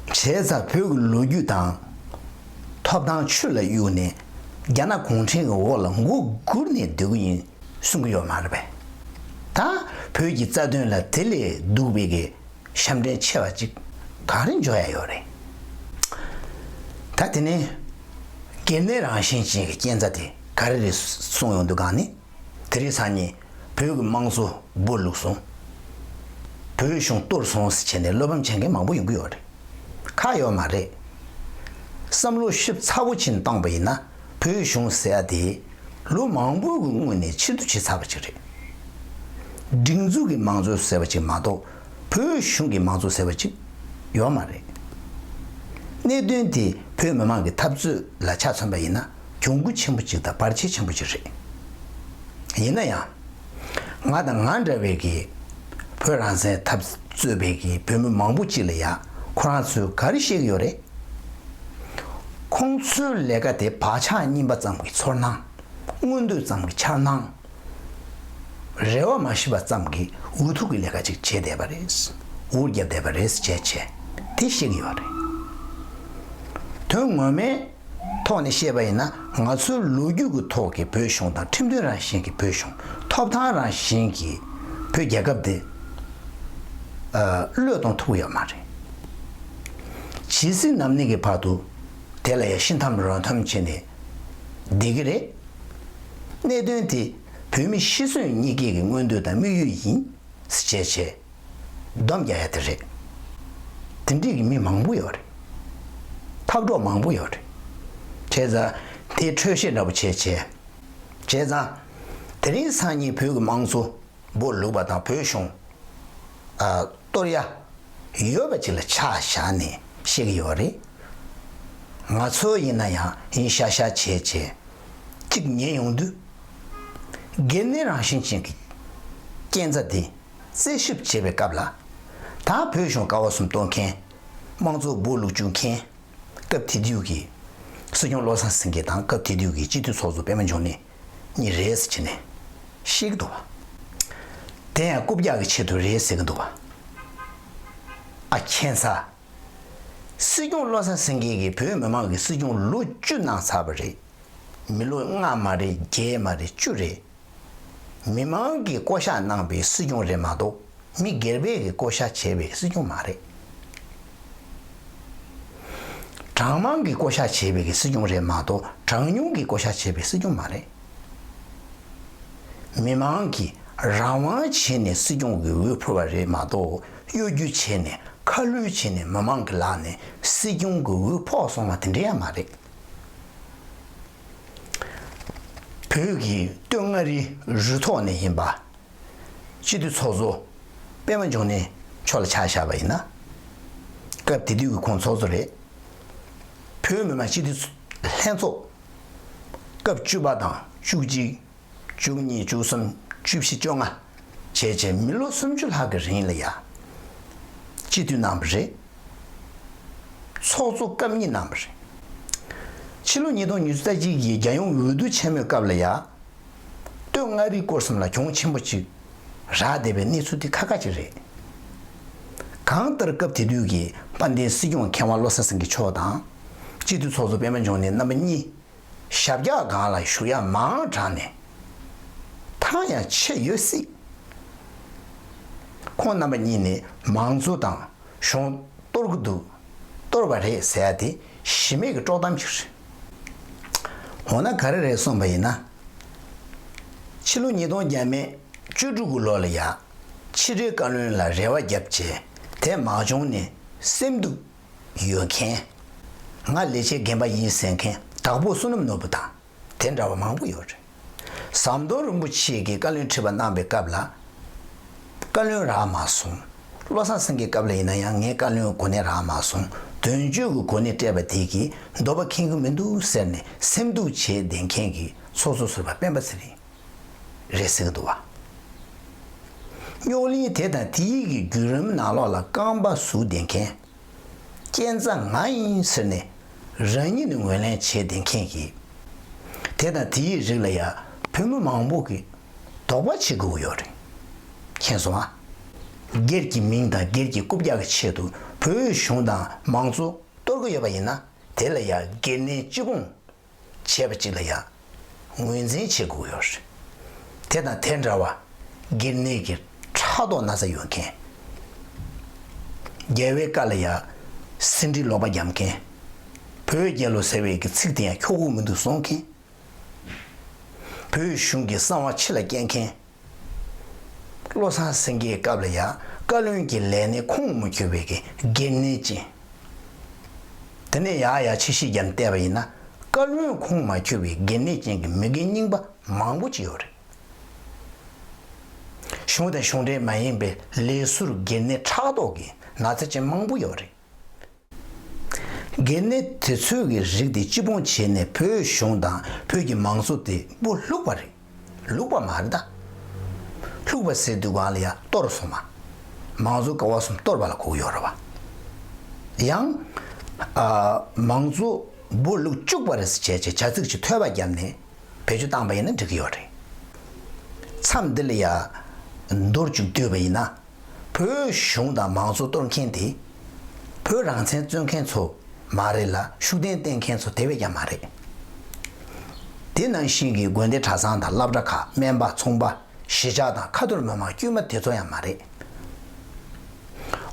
བྱས་ཙང་བོད་ཀྱི་ལོ་རྒྱུས་དང་ཐོབ་ཐང་ཆུ་ལ་གཡུགས་ནས་རྒྱ་ནག་གུང་ཁྲན་གྱི་འོག་ལ་མགོ་སྒུར་ནས་སྡོད་ཀྱི་ཡིན་གསུང་གི་ཡོད་མ་རེད་པས། ད་བོད་ཀྱི་རྩ་དོན་ལ་དེ་ལས་སྡུག་པའི་གི་ཞབས་འདྲེན་ཆེ་བ་ཅིག་ག་རེ་འཇོག་ཡ་ཡོད་རེད། ད་དེ་ནས་དགེ་འདུན་རང་བཞིན་ཅན་གྱི་རྐྱེན་རྩ་དེ་ག་རེ་རེད་གསུངས་ཡོང་དུས་གང་ནི། དེ་རིང་སང་ཉིན་བོད་ཀྱི་དམངས་གཙོ་སྦོ་ལུག་སོང་། བོད་གཞུང་གཏོར་སོང་ཟེར་བྱས་ནས་བློ་ཕམ་བྱེད་མཁན་མང་པོ་ཡོང་གི་ཡོད་རེད། ཁག་ཡོད་མ་རེད། བསམ་བློ་ཞིབ་ཚགས་པོ་བྱས་ནས་བཏང་པ་ཡིན་ན་བོད་གཞུང་ཟེར་ཡ་དེ་ལོ་མང་པོའི་གི་སྔོན་ནས་ཕྱིར་བསྡུ་བྱས་ཚར་བ་ཅིག་རེད། སྒྲིག་འཛུགས་ཀྱི་དམངས་གཙོ་ཟེར་བ་ཅིག་མ་གཏོགས་བོད་གཞུང་གི་དམངས་གཙོ་ཟེར་བ་ཅིག་ཡོད་མ་རེད། གནད་དོན་དེ་བོད་མི་མང་གི་འཐབ་རྩོད་ལ་ཆ་མཚོན་པ་ཡིན་ན་གྱོང་གུན་ཆེན་པོ་ཅིག་དང་བར་ཆད་ཆེན་པོ་ཅིག་རེད། ཡིན་ན་ཡང་། ང་དང་ང་འདྲ་བའི་གི་བོད་རང་བཙན་འཐབ་རྩོད་པའི་གི་བོད་མི་མང་པོ་ཅིག་ལ་ཡ་ཁོ་རང་ཚོས་ག་རེ་བཤད་ཀྱི་ཡོད་རེད། ཁོང་ཚོའི་ལས་ཀ་དེ་བག་ཆགས་རྙིང་པ་ཙམ་གྱི་ཚོར་སྣང་། མངོན་འདོད་ཙམ་གྱི་འཆར་སྣང་། རེ་བ་མ་ཞིག་པ་ཙམ་གྱི་འུ་ཐུག་གི་ལས་ཀ་ཅིག་བྱས་བསྡད་པ་རེད། འུར་བརྒྱབ་བསྡད་པ་རེད་ཟེར་བྱས་བྱས་དེ་བཤད་ཀྱི་ཡོད་རེད། དོན་ངོ་མའི་ཐོག་ནས་བཤད་པ་ཡིན་ན་ང་ཚོའི་ལོ་རྒྱུས་ཀྱི་ཐོག་གི་བོད་གཞུང་དང་ཁྲིམས་མཐུན་རང་བཞིན་གྱི་བོད་གཞུང་ཐོབ་ཐང་རང་བཞིན་གྱི་བོད་རྒྱལ་ཁབ་དེ་ཨ། བློས་གཏོང་ཐུབ་ཀྱི་ཡོད་མ་རེད། ཇི་སྲིད་ནམ་གནས་ཀྱི་བར་དུ་དེ་ལ་ཡང་ཤི་འཐམ་རོ་འཐམ་བྱས་ནས་བསྡད་ཀྱི་རེད། གནད་དོན་དེ་བོད་མི་ཤི་གསོན་གཉིས་ཀའི་གི་མངོན་འདོད་དང་དམིགས་ཡུལ་ཡིན་ཟེར་བྱས་བྱས་སྡོམ་རྒྱག་ཡ་དེ་རེད། དེ་འདྲས་ཀྱི་མི་མང་པོ་ཡོད་རེད། འཐབ་གྲོགས་མང་པོ་ཡོད་རེད། བྱས་ཙང་དེ་འཕྲོས་བཤད་འདྲ་པོ་བྱས་བྱས། བྱས་ཙང་། དེ་རིང་སང་ཉིན་བོད་ཀྱི་དམངས་གཙོ་སྦོ་ལུག་པ་དང་བོད་གཞུང་། ཨ། གཏོར་ཡ། ཡོད་པ་ཅིག་ལ་ཆ་བཞག་ནས་བཤད་ཀྱི་ཡོད་རེད། ང་ཚོ་ཡིན་ན་ཡང་ཡིན་ཤ་ཤ་བྱས་བྱས། གཅིག་ཉན་ཡོང་དུས། དགེ་འདུན་རང་བཞིན་ཅན་གྱི་རྐྱེན་རྩ་དེ་རྩད་ཞིབ་བྱེད་པའི་སྐབས་ལ། ད་བོད་གཞུང་ཀ་བ་གསུམ་གཏོར་མཁན། དམངས་གཙོ་སྦོ་ལུག་བཅུག་མཁན། སྐབས་དེ་དུས་ཀྱི་སྲིད་སྐྱོང་བློ་བཟང་སེང་གེ་དང་སྐབས་དེ་དུས་ཀྱི་སྤྱི་འཐུས་ཚོགས་གཙོ་པད་མ་འབྱུང་གནས་གཉིས་རེད་ཟེར་བྱས་ནས་བཤད་ཀྱི་འདུག་བ། དེ་ཡང་རྐུབ་བཀྱག་གི་ཆེད་དུ་རེད་ཟེར་གྱི་འདུག་བ། ཨ། ཁྱད་མཚར། སྲིད་སྐྱོང་བློ་བཟང་སེང་གེ་གིས་བོད་མི་མང་གི་སྲིད་སྐྱོང་ལོ་བཅུ་གནང་ཚར་བ་རེད། མི་ལོ་ལྔ་མ་རེད། བརྒྱད་མ་རེད། བཅུ་རེད། མི་མང་གིས་བསྐོ་བཞག་གནང་པའི་སྲིད་སྐྱོང་རེད་མ་གཏོགས་མི་སྒེར་པས་ཀྱིས་བསྐོ་བཞག་བྱས་པའི་སྲིད་སྐྱོང་མ་རེད། གྲངས་མང་གིས་བསྐོ་བཞག་བྱས་པའི་སྲིད་སྐྱོང་རེད་མ་གཏོགས་གྲངས་ཉུང་གིས་བསྐོ་བཞག་བྱས་པའི་སྲིད་སྐྱོང་མ་རེད། མི་མང་གིས་རང་དབང་བྱས་ནས་སྲིད་སྐྱོང་གི་འོས་ཕུལ་བ་རེད་མ་གཏོགས་གཡོ་སྒྱུ་བྱས་ནས་ཁ་བསླུས་བྱས་ནས་མི་མང་གི་ལག་ནས་སྲིད་སྐྱོང་གི་འོས་ཕོག་སོང་བ་དེ་འདྲ་ཡང་མ་རེད། བོད་ཀྱི་སྟོད་མངའ་རིས་རུ་ཐོག་ནས་ཡིན་པ། སྤྱི་འཐུས་ཚོགས་གཙོ་པད་མ་འབྱུང་གནས་མཆོག་ལ་ཆ་བཞག་པ་ཡིན་ན། སྐབས་དེ་དུས་ཀྱི་ཁོང་ཚོགས་གཙོ་རེད། བོད་མི་མང་སྤྱི་འཐུས་ལྷན་ཚོགས་སྐབས་བཅུ་པ་དང་བཅུ་གཅིག་བཅུ་གཉིས་བཅུ་གསུམ་བཅུ་བཞི་བཅོ་ལྔ་བྱས་བྱས་མི་ལོ་སུམ་ཅུ་ལྷག་གི་རིང་ལ་ཡ་སྤྱི་འཐུས་གནང་བ་རེད། ཚོགས་གཙོ་སྐབས་གཉིས་གནང་བ་རེད། ཕྱི་ལོ་ཉིས་སྟོང་ཉི་ཤུ་རྩ་གཅིག་གི་རྒྱལ་ཡོངས་འོས་བསྡུ་ཆེན་མོའི་སྐབས་ལ་ཡ། སྟོད་མངའ་རིས་སྐོར་གསུམ་ལ་གྱོང་ཆེན་པོ་ཅིག་རག་བསྡད་པའི་གནས་ཚུལ་དེ་ཁ་ཁ་ཅིག་རེད། གང་ལྟར་སྐབས་དེ་དུས་ཀྱི་དཔལ་ལྡན་སྲིད་སྐྱོང་མཁས་དབང་བློ་བཟང་སེང་གེ་མཆོག་དང་། སྤྱི་འཐུས་ཚོགས་གཙོ་པད་མ་འབྱུང་གནས་རྣམ་པ་གཉིས་ཞབས་བཀྱག་སྒང་ལ་བཞུགས་ཡ་མང་དྲགས་ནས་ཐང་ཡང་ཆད་ཡོད་སྲིད། ཁོང་རྣམ་པ་གཉིས་ནས་མང་གཙོ་དང་གཞུང་གཏོར་གྱི་འདུག་གཏོར་བ་རེད་ཟེར་ཡ་དེ་གཞི་མེད་ཀྱི་དཀྲོག་གཏམ་ཞིག་རེད། འོ་ན་ག་རེ་རེད་གསུངས་པ་ཡིན་ན། ཕྱི་ལོ་ཉིས་སྟོང་བརྒྱ་མེད་བཅུ་དྲུག་གི་ལོ་ལ་ཡ། ཕྱི་དྲིལ་བཀའ་བློན་ལ་རེ་བ་བརྒྱབ་བྱས་དེ་མ་བྱུང་ནས་སེམས་སྡུག་ཡོད་མཁན། ང་ལས་བྱེད་རྒན་པ་ཡིན་ཟེར་མཁན་དྭགས་པོ་བསོད་ནམས་ནོར་བུ་དང་དེ་འདྲ་བ་མང་པོ་ཡོད་རེད། ཟམ་གདོང་རིན་པོ་ཆེ་གིས་བཀའ་བློན་ཁྲི་པ་གནང་པའི་སྐབས་ལ། བཀའ་བློན་རག་མ་སོང་། བློ་བཟང་སེང་གེའི་སྐབས་ལ་ཡིན་ན་ཡང་ངས་བཀའ་བློན་གོ་གནས་རག་མ་སོང་། དོན་གཅོད་ཀྱི་གོ་གནས་སྤྲད་པ་དེ་གིས་འདོད་པ་ཁེངས་ཀྱི་མི་འདུག་ཟེར་ནས་སེམས་སྡུག་བྱས་བསྡད་མཁན་གྱི་ཚོགས་གཙོ་ཟུར་པ་སྤེན་པ་ཚེ་རིང་རེད་ཟེར་གྱི་འདུག་བ། རྙོག་གླེང་དེ་དང་དེའི་གི་བརྒྱུད་རིམ་ནང་ལོགས་ལ་རྐང་པ་ཟུག་བསྡད་མཁན། རྐྱེན་རྩ་ང་ཡིན་ཟེར་ནས་རང་ཉིད་ནས་ངོས་ལེན་བྱས་བསྡད་མཁན་གྱི། དེ་དང་དེའི་རིགས་ལ་ཡ་བོད་མི་མང་པོ་གིས་དོགས་པ་བྱེད་དགོས་ཀྱི་ཡོད་རེད། མཁྱེན་སོང་ཨ། སྒེར་གྱི་མིང་དང་སྒེར་གྱི་རྐུབ་བཀྱག་གི་ཆེད་དུ་བོད་གཞུང་དང་མང་གཙོ་གཏོར་གྱི་ཡོད་པ་ཡིན་ན། དེ་ལ་ཡ་སྒེར་ནས་སྤྱི་དཔུང་བྱས་པ་གཅིག་ལ་ཡང་ངོས་འཛིན་བྱེད་དགོས་ཡོད་རེད། དེ་དང་དེ་འདྲ་བ་སྒེར་ནས་ཀྱི་ཕྲག་དོག་ན་ཚ་ཡོད་མཁན། རྒྱལ་བའི་བཀའ་ལ་ཡང་ཟིན་བྲིས་ལོག་པ་བརྒྱབ་མཁན། བོད་རྒྱལ་ལོ་ཟེར་བའི་གི་ཚིག་དེ་ཡང་འཁྱོག་པོ་མི་འདུག་གསུང་མཁན། བོད་གཞུང་གི་གསང་བ་ཕྱི་ལ་སྐྱེལ་མཁན། བློ་བཟང་སེང་གེའི་སྐབས་ལ་ཡང་བཀའ་བློན་གྱི་ལས་གནས་ཁུངས་མ་འཁྱོལ་བའི་གི་སྒེར་ནད་ཅན། དེ་ནས་ཡར་ཡར་ཕྱི་བཤིག་བརྒྱབ་ནས་བལྟས་པ་ཡིན་ན། བཀའ་བློན་ཁུངས་མ་འཁྱོལ་བའི་སྒེར་ནད་ཅན་གྱི་མི་རྒན་རྙིང་པ་མང་པོ་ཅིག་ཡོད་རེད། གཞུང་དང་གཞུང་འབྲེལ་མ་ཡིན་པའི་ལས་ཟུར་སྒེར་ནད་ཕྲག་དོག་གི་ན་ཚ་ཅན་མང་པོ་ཡོད་རེད། སྒེར་ནད་དེ་ཚོའི་གི་རིགས་དེ་སྤྱི་སྤུངས་བྱས་ནས་བོད་གཞུང་དང་བོད་ཀྱི་མང་གཙོ་དེ་སྦུག་བླུགས་པ་རེད། བླུགས་པ་མ་རེད་ད། བླུགས་པ་ཟེར་དུས་སྒང་ལ་ཡ་གཏོར་སོང་བ། མང་གཙོ་ཀ་བ་གསུམ་གཏོར་བ་ལ་གོ་གི་ཡོད་རེད་བ། ཡང་། ཨ། མང་གཙོ་སྦུག་བླུགས་བཅུག་པ་རེད་ཟེར་བྱས་བྱས་བྱ་ཚིག་ཅིག་ཐོལ་པ་བརྒྱབ་ནས་བེད་སྤྱོད་བཏང་པ་ཡིན་ན་འགྲིག་གི་ཡོད་རེད། མཚམས་འདི་ལ་ཡ་མདོར་བསྡུས་བསྡུས་པ་ཡིན་ན། བོད་གཞུང་དང་མང་གཙོ་གཏོར་མཁན་དེ། བོད་རང་བཙན་རྩོད་མཁན་ཚོ་མ་རེད་ལ། ཤུགས་ལྡན་བསྟེན་མཁན་ཚོ་དེ་བས་ཀྱང་མ་རེད། དེ་ནང་བཞིན་གྱི་དགོན་སྡེ་གྲྭ་ཚང་དང་སློབ་གྲྭ་ཁག་སྨན་པ་ཚོང་པ་གཞིས་ཆགས་དང་ཁ་ཐོར་མི་མང་དཀྱུས་མ་དེ་ཚོ་ཡང་མ་རེད།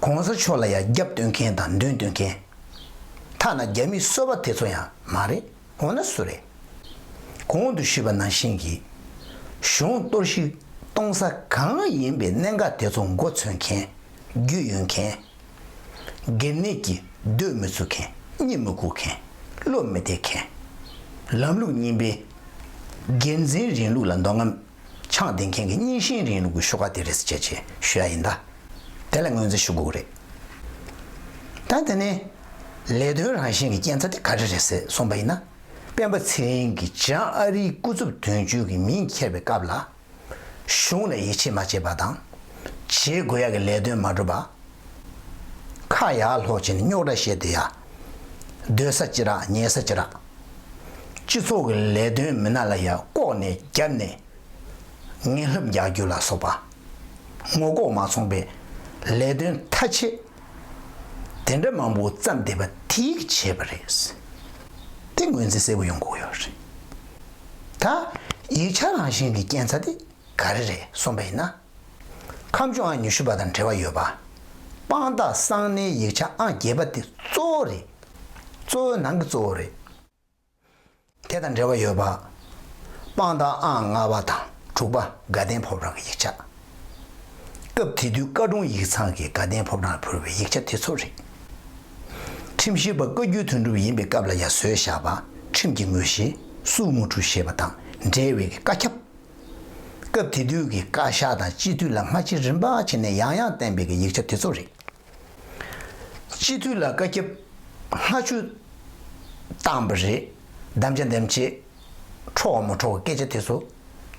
གོང་ས་མཆོག་ལ་ཡང་རྒྱབ་སྟོན་མཁན་དང་མདུན་སྟོན་མཁན། ཐ་ན་རྒྱ་མི་གསོད་པ་དེ་ཚོ་ཡང་མ་རེད། འོ་ན་སུ་རེད། གོང་དུ་ཞུས་པ་ནང་བཞིན་གྱི་གཞུང་གཏོར་བཤིག་གཏོང་ས་གང་ཡིན་པའི་གནད་འགག་དེ་ཚོ་མགོ་འཚོས་མཁན། རྒྱུས་ཡོད་མཁན། སྒེར་ནད་ཀྱིས་སྡོད་མི་ཚུགས་མཁན། གཉིད་མི་ཁུག་མཁན། བློ་མི་བདེ་མཁན། ལམ་ལུགས་རྙིང་པའི་སྒེར་འཛིན་རིང་ལུགས་ལ་འདོད་རྔམ་འཆང་བསྡད་མཁན་གྱི་རྙིང་ཞེན་རིང་ལུགས་ཀྱི་ཤོག་ཁ་དེ་རེད་ཟེར་བྱས་བྱས་ཞུ་ཡ་ཡིན་ད། དེ་ལ་ངོས་འཛིན་ཞུ་དགོས་ཀྱི་རེད། ད་དེ་ནས་ལས་དོན་རང་བཞིན་གྱི་རྐྱེན་རྩ་དེ་ག་རེ་རེད་ཟེར་གསུངས་པ་ཡིན་ན། སྤེན་པ་ཚེ་རིང་གིས་བྱང་ཨ་རིའི་སྐུ་ཚབ་དོན་གཅོད་ཀྱི་མིང་འཁྱེར་བའི་སྐབས་ལ། གཞུང་ལ་ཡིད་ཆེས་མ་བྱས་པ་དང་། བྱེད་དགོས་ཡག་གི་ལས་དོན་མ་འགྲུབ་པ། ཁ་ཡར་སློག་བྱས་ནས་རྙོག་དྲ་བཤད་དེ་ཡ། སྡོད་ས་ཅི་རག་ཉལ་ས་ཅི་རག་སྤྱི་ཚོགས་ཀྱི་ལས་དོན་མི་སྣ་ལ་ཡ་ལྐོག་ནས་རྒྱབ་ནས་ངན་ལྷབ་རྒྱག་རྒྱུ་ལ་སོགས་པ། ངོ་ལྐོག་མ་ཚོང་པའི་ལས་དོན་ཐ་ཆད་དེ་འདྲ་མང་པོ་བརྩམས་བསྡད་པ་དེ་གིས་བྱས་པ་རེད། དེ་ངོས་འཛིན་གསལ་པོ་ཡོང་དགོས་ཡོད་རེད། ད་ཡིག་ཆ་རང་བཞིན་གྱི་རྐྱེན་རྩ་དེ་ག་རེ་རེད་གསུངས་པ་ཡིན་ན། ཁ་མཆུ་ཨང་ཉི་ཤུ་པ་དང་འབྲེལ་བ་ཡོད་པ། དཔང་རྟགས་གསང་གནས་ཡིག་ཆ་ཨང་བརྒྱད་པ་དེ་གཙོ་བོ་རེད། གཙོ་བོའི་ནང་གི་གཙོ་བོ་རེད། དེ་དང་འབྲེལ་བ་ཡོད་པ། དཔང་རྟགས་ཨང་ལྔ་པ་དང་དྲུག་པ་དགའ་ལྡན་ཕོ་བྲང་གི་ཡིག་ཆ། སྐབས་དེ་དུས་བཀའ་དྲུང་ཡིག་ཚང་གིས་དགའ་ལྡན་ཕོ་བྲང་ལ་ཕུལ་བའི་ཡིག་ཆ་དེ་ཚོ་རེད། ཁྲིམས་ཞིབ་པ་བཀའ་བརྒྱུད་དོན་གྲུབ་ཡིན་པའི་སྐབས་ལ་ཡང་བཟོས་བཞག་པ། ཁྲིམས་ཀྱི་དངོས་གཞི་སུའུ་མུ་ཀྲུའུ་ཞེས་པ་དང་འབྲེལ་བའི་བཀའ་ཁྱབ། སྐབས་དེ་དུས་ཀྱི་བཀའ་ཤག་དང་སྤྱི་འཐུས་ལ་སྨྲ་ལྕེ་རིམ་པ་བྱས་ནས་ཡང་ཡང་བསྟན་པའི་གི་ཡིག་ཆ་དེ་ཚོ་རེད། སྤྱི་འཐུས་ལ་བཀའ་ཁྱབ་སྔ་ཕྱི་བཏང་བ་རེད། དམ་བཅའ་འདེམས་བྱེད་འཕྲོག་མི་འཕྲོག་གི་སྐད་ཆ་དེ་ཚོ་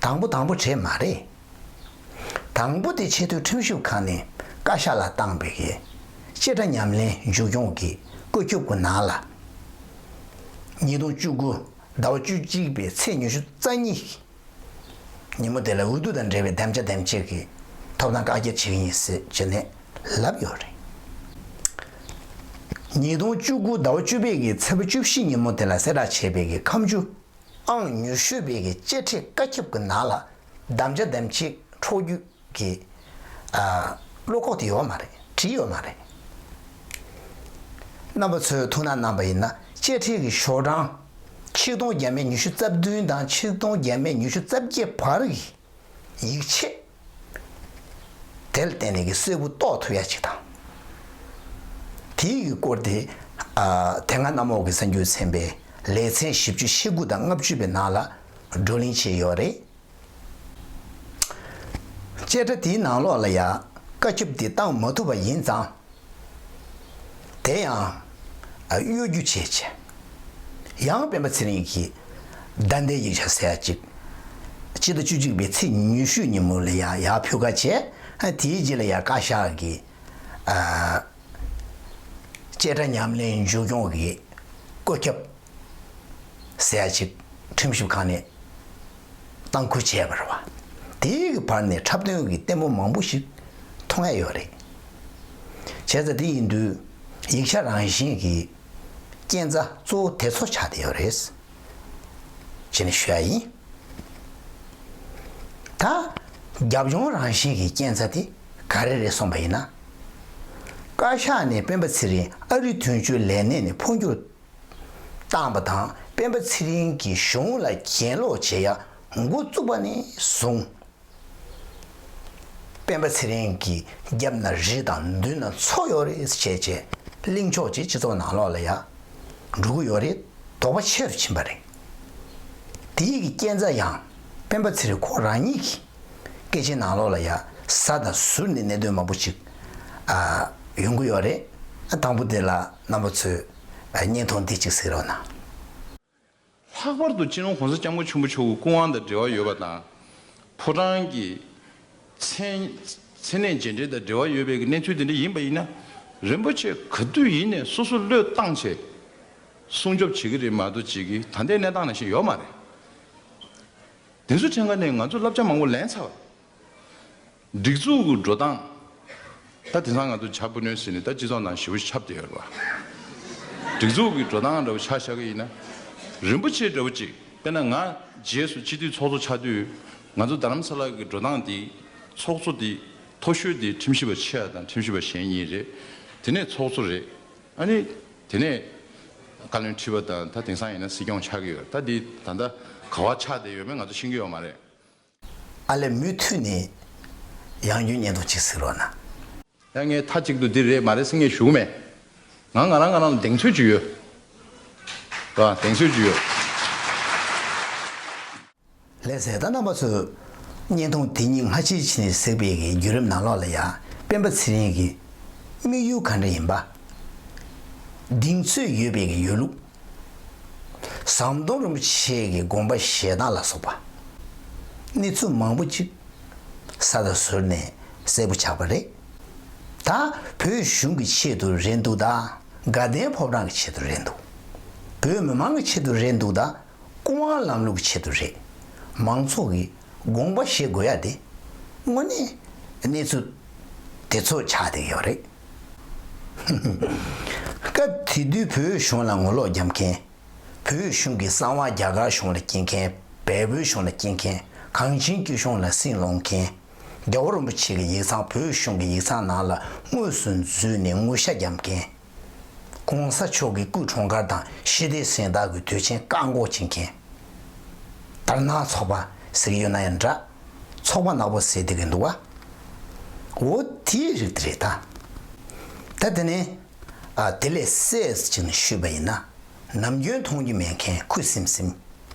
དང་པོ་དང་པོ་བྱས་མ་རེད། དང་པོ་དེ་ཆེས་མཐོའི་ཁྲིམས་ཞིབ་ཁང་ནས་བཀའ་ཤག་ལ་བཏང་པའི་གི་བཅད་ཁྲ་ཉམས་ལེན་མཇུག་སྐྱོང་གི་བཀོད་ཁྱབ་ཀྱི་ནང་ལ། ཉིས་སྟོང་བཅུ་དགུ་ཟླ་བ་བཅུ་གཅིག་པའི་ཚེས་ཉི་ཤུ་རྩ་གཉིས་ཉིན་མོ་དེ་ལ་འོས་བསྡུ་དང་འབྲེལ་བའི་དམ་བཅའ་འདེམས་བྱེད་ཀྱི་ཐོབ་ཐང་བཀག་རྒྱ་བྱེད་ཀྱི་ཡིན་ཟེར་བྱས་ནས་ལབ་ཡོད་རེད། ཉིས་སྟོང་བཅུ་དགུ་ཟླ་བ་བཅུ་པའི་གི་ཚེས་པ་བཅུ་བཞི་ཉིན་མོ་དེ་ལ་གསལ་བསྒྲགས་བྱས་པའི་གི་ཁ་མཆུ་ཨང་ཉི་ཤུ་པའི་གི་བཅད་ཁྲའི་བཀའ་ཁྱབ་ཀྱི་ནང་ལ་དམ་བཅའ་འདེམས་བྱེད་འཕྲོག་རྒྱུ་གི། ཨ། བློ་ཁོག་དེ་ཡོད་མ་རེད། བྲིས་ཡོད་མ་རེད། རྣམ་པ་ཚོས་ཐུགས་སྣང་གནང་པ་ཡིན་ན་བཅད་ཁྲའི་གི་ཤོག་གྲངས་ཆིག་སྟོང་བརྒྱ་མེད་ཉི་ཤུ་རྩ་བདུན་དང་ཆིག་སྟོང་བརྒྱ་མེད་ཉི་ཤུ་རྩ་བརྒྱད་བར་གྱི་ཡིག་ཆ་དེ་ལ་བརྟེན་ནས་གི་གསལ་པོ་རྟོགས་ཐུབ་ཡ་ཅིག་དང་། དེའི་གི་སྐོར་དེ། ཨ། དེ་སྔ་གནམ་འོག་གི་གསར་འགྱུར་ཚན་པའི་ལེ་ཚན་བཞི་བཅུ་ཞེ་དགུ་དང་ལྔ་བཅུ་པའི་ནང་ལ་བགྲོ་གླེང་བྱས་ཡོད་རེད། བཅད་ཁྲ་དེའི་ནང་ལོགས་ལ་ཡང་བཀའ་ཁྱབ་དེ་བཏང་མ་ཐུབ་པ་ཡིན་ཙང་། དེ་ཡང་གཡོ་སྒྱུ་བྱས་བྱས། ཡང་སྤེན་པ་ཚེ་རིང་གིས་བརྡ་དོན་ཡིག་ཆ་ཟེར་ཡ་གཅིག་སྤྱི་ཟླ་བཅུ་གཅིག་པའི་ཚེས་ཉི་ཤུ་ཉིན་མོ་ལ་ཡང་ཡར་ཕུལ་ཁ་བྱས། དེའི་རྗེས་ལ་ཡང་བཀའ་ཤག་གིས་བཅད་ཁྲ་ཉམས་ལེན་མཇུག་སྐྱོང་གི་བཀོད་ཁྱབ་ཟེར་ཡ་གཅིག་ཁྲིམས་ཞིབ་ཁང་ནས་བཏང་ཁུལ་བྱས་པ་རེད་བ། དེའི་གི་བར་ནས་འཁྲབ་སྟོན་གྱི་ལྟད་མོ་མང་པོ་ཞིག་མཐོང་ཡ་ཡོད་རེད། བྱས་ཙང་དེ་ཡིན་དུས་ཡིག་ཆ་རང་བཞིན་གྱི་རྐྱེན་རྩ་གཙོ་བོ་དེ་ཚོ་ཆགས་བསྡད་ཡོད་རེད། ཅེས་ནས་ཞུ་ཡ་ཡིན། ད་རྒྱབ་ལྗོངས་རང་བཞིན་གྱི་རྐྱེན་རྩ་དེ་ག་རེ་རེད་གསུངས་པ་ཡིན་ན། བཀའ་ཤག་ནས་སྤེན་པ་ཚེ་རིང་ཨ་རིའི་དོན་གཅོད་ལས་སྣེ་ནས་འཕོ་འགྱུར་བཏང་པ་དང་སྤེན་པ་ཚེ་རིང་གིས་གཞུང་ལ་གྱེན་ལོག་བྱེད་ཡ་འགོ་བཙུགས་པ་ནས་བཟུང་། སྤེན་པ་ཚེ་རིང་གི་རྒྱབ་ན་རི་དང་མདུན་ན་མཚོ་ཡོད་རེད་ཅེས་བྱས་གླེང་ཕྱོགས་ཅིག་སྤྱི་ཚོགས་ནང་ལོགས་ལ་ཡ་འགྲོ་གི་ཡོད་རེད། དོགས་པ་ཆེ་རུ་ཕྱིན་པ་རེད། དེའི་གི་རྐྱེན་རྩ་ཡང་སྤེན་པ་ཚེ་རིང་ཁོ་རང་ཉིད་ཀྱི་སྐད་ཆའི་ནང་ལོགས་ལ་ཡ་ཟ་དང་ཟུར་ནས་གནད་དོན་མང་པོ་ཅིག་ཨ་ཡོང་གི་ཡོད་རེད། དང་པོ་དེ་ལ་རྣམ་པ་ཚོས་བརྙན་ཐུང་འདི་གཅིག་གཟིགས་རོགས་གནང་། ལྷག་པར་དུ་སྤྱི་ནོར་༸གོང་ས་༸སྐྱབས་མགོན་ཆེན་པོ་མཆོག་གི་སྐུ་དབང་དང་འབྲེལ་བ་ཡོད་པ་དང་། ཕོ་བྲང་གི་མཚན་མཚན་གནས་རྗེས་འབྲེལ་དང་འབྲེལ་བ་ཡོད་པའི་གནས་ཚུལ་དེ་འདྲ་ཡིན་པ་ཡིན་ན། རིན་པོ་ཆེ་ག་དུས་ཡིན་ནས་སོ་སོ་བློས་བཏང་བྱས་སྲུང་སྐྱོབ་བྱེད་ཀྱི་རེད་མ་གཏོགས་བྱེད་ཀྱི་ད་ལྟའི་གནས་སྟངས་ནང་བཞིན་ཡོད་མ་རེད། དེ་ཚོ་ཕྲན་ཁ་ནས་ང་ཚོ་བསླབ་བྱ་མང་པོ་ལེན་ཚར་བ། སྒྲིག་འཛུགས་ཀྱི་འགྲོ་སྟངས། ད་དེང་སང་ང་ཚོ་བྱ་སྤུ་ནུས་ཟེར་ནས་ད་སྤྱི་ཚོགས་ནང་ཞེ་པོ་ཁྱབ་བསྡད་ཡོད་རེད་བ། སྒྲིག་འཛུགས་ཀྱི་འགྲོ་སྟངས་འདྲ་བོ་ཆ་བཞག་གི་ཡིན་ན། རིན་པོ་ཆེ་འདྲ་བོ་ཅིག་དཔེར་ན་ང་རྗེས་སུ་སྤྱི་འཐུས་ཚོགས་གཙོ་ཆགས་དུས་ང་ཚོ་རྡ་རམ་ས་ལ་གི་འགྲོ་སྟངས་འདི་ཚོགས་གཙོ་འདི་མཐོ་ཤོས་འདི་ཁྲིམས་ཞིབ་པ་ཆེ་བ་དང་ཁྲིམས་ཞིབ་པ་གཞན་གཉིས་རེད། དེ་ནས་ཚོགས་གཙོ་རེད། ཨ་ནི་དེ་ནས་བཀའ་བློན་ཁྲི་པ་དང་ད་དེང་སང་ཡིན་ན་སྲིད་སྐྱོང་ཆགས་ཀྱི་ཡོད་ད་འདི་ད་ལྟ་ག་བ་ཆགས་བསྡད་ཡོད་མེད་ང་ཚོ་ཤེས་ཀྱི་ཡོད་མ་རེད། ཨ་ལས་མུ་མཐུད་ནས་ཡང་བསྐྱར་བརྙན་ཐུང་གཅིག་གཟིགས་རོགས་གནང་། ཡང་ངས་མཐའ་གཅིག་ཏུ་འདི་རེད་མ་རེད་ཟེར་ངས་ཞུ་གི་མེད། ང་ང་རང་ང་རང་ལ་གདེང་ཚོད་ཅིག་ཡོད། ཨ་གདེང་ཚོད་ཅིག་ཡོད། ལགས་སོ་ད་རྣམ་པ་ཚོས་བརྙན་ཐུང་དེ་གཉིས་སྔ་ཕྱི་ཕྱི་ནས་གཟིགས་པའི་གི་བརྒྱུད་རིམ་ནང་ལོགས་ལ་ཡང་སྤེན་པ་ཚེ་རིང་གི་དམིགས་ཡུལ་ག་འདྲ་ཡིན་པ། གདེང་ཚོད་ཡོད་པའི་གི་ཡོད་ལུགས། ཟམ་གདོང་རིན་པོ་ཆེ་གི་དགོངས་པ་བཞེས་སྟངས་ལ་སོགས་པ། གནས་ཚུལ་མང་པོ་ཅིག་ས་དང་ཟུར་ནས་གསལ་པོ་ཆགས་པ་རེད། ད་བོད་གཞུང་གི་ཆེད་དུ་རེད་འདུག་ད། དགའ་ལྡན་ཕོ་བྲང་གི་ཆེད་དུ་རེད་འདུག་བོད་མི་མང་གི་ཆེད་དུ་རེད་འདུག་ད། སྐུ་དབང་ལམ་ལུགས་ཀྱི་ཆེད་དུ་རེད། མང་ཚོགས་ཀྱི་དགོངས་པ་བཞེས་དགོས་ཡ་དེ་དངོས་གནས་གནས་ཚུལ་དེ་ཚོ་ཆགས་བསྡད་ཡོད་རེད། སྐབས་དེ་དུས་བོད་གཞུང་ལ་ངོ་ལོག་བརྒྱབ་མཁན། བོད་གཞུང་གི་གསང་བ་རྒྱ་གར་གཞུང་ལ་སྐྱེལ་མཁན། བལ་པོའི་གཞུང་ལ་སྐྱེལ་མཁན། གངས་ཅན་སྐྱིད་གཤོངས་ལ་སྲིད་སློང་མཁན། རྒྱལ་བ་རིན་པོ་ཆེ་གི་ཡིག་ཚང་བོད་གཞུང་གི་ཡིག་ཚང་ནང་ལ་དངོས་སུ་འཛུལ་ནས་ངུ་ཤ་བརྒྱབ་མཁན། གོང་ས་མཆོག་གི་སྐུ་འཁྲུངས་སྐར་དང་ཞི་བདེའི་གཟེངས་རྟགས་ཀྱི་དུས་ཆེན་བཀག་འགོག་བྱེད་མཁན། དར་ནག་ཚོགས་པ་ཟེར་གྱི་ཡོད་ན་ཡང་འདྲ། ཚོགས་པ་ནག་པོ་ཟེར་བསྡད་ཀྱི་འདུག་བ། འོ་དེའི་རིགས་དེ་རེད་ད། ད་དེ་ནས་ཨ་དེ་ལས་གསལ་ཅིག་ནས་ཞུས་པ་ཡིན་ན། ནམ་རྒྱུན་མཐོང་རྒྱུ་མེད་མཁན་ཁུ་སིམ་སིམ།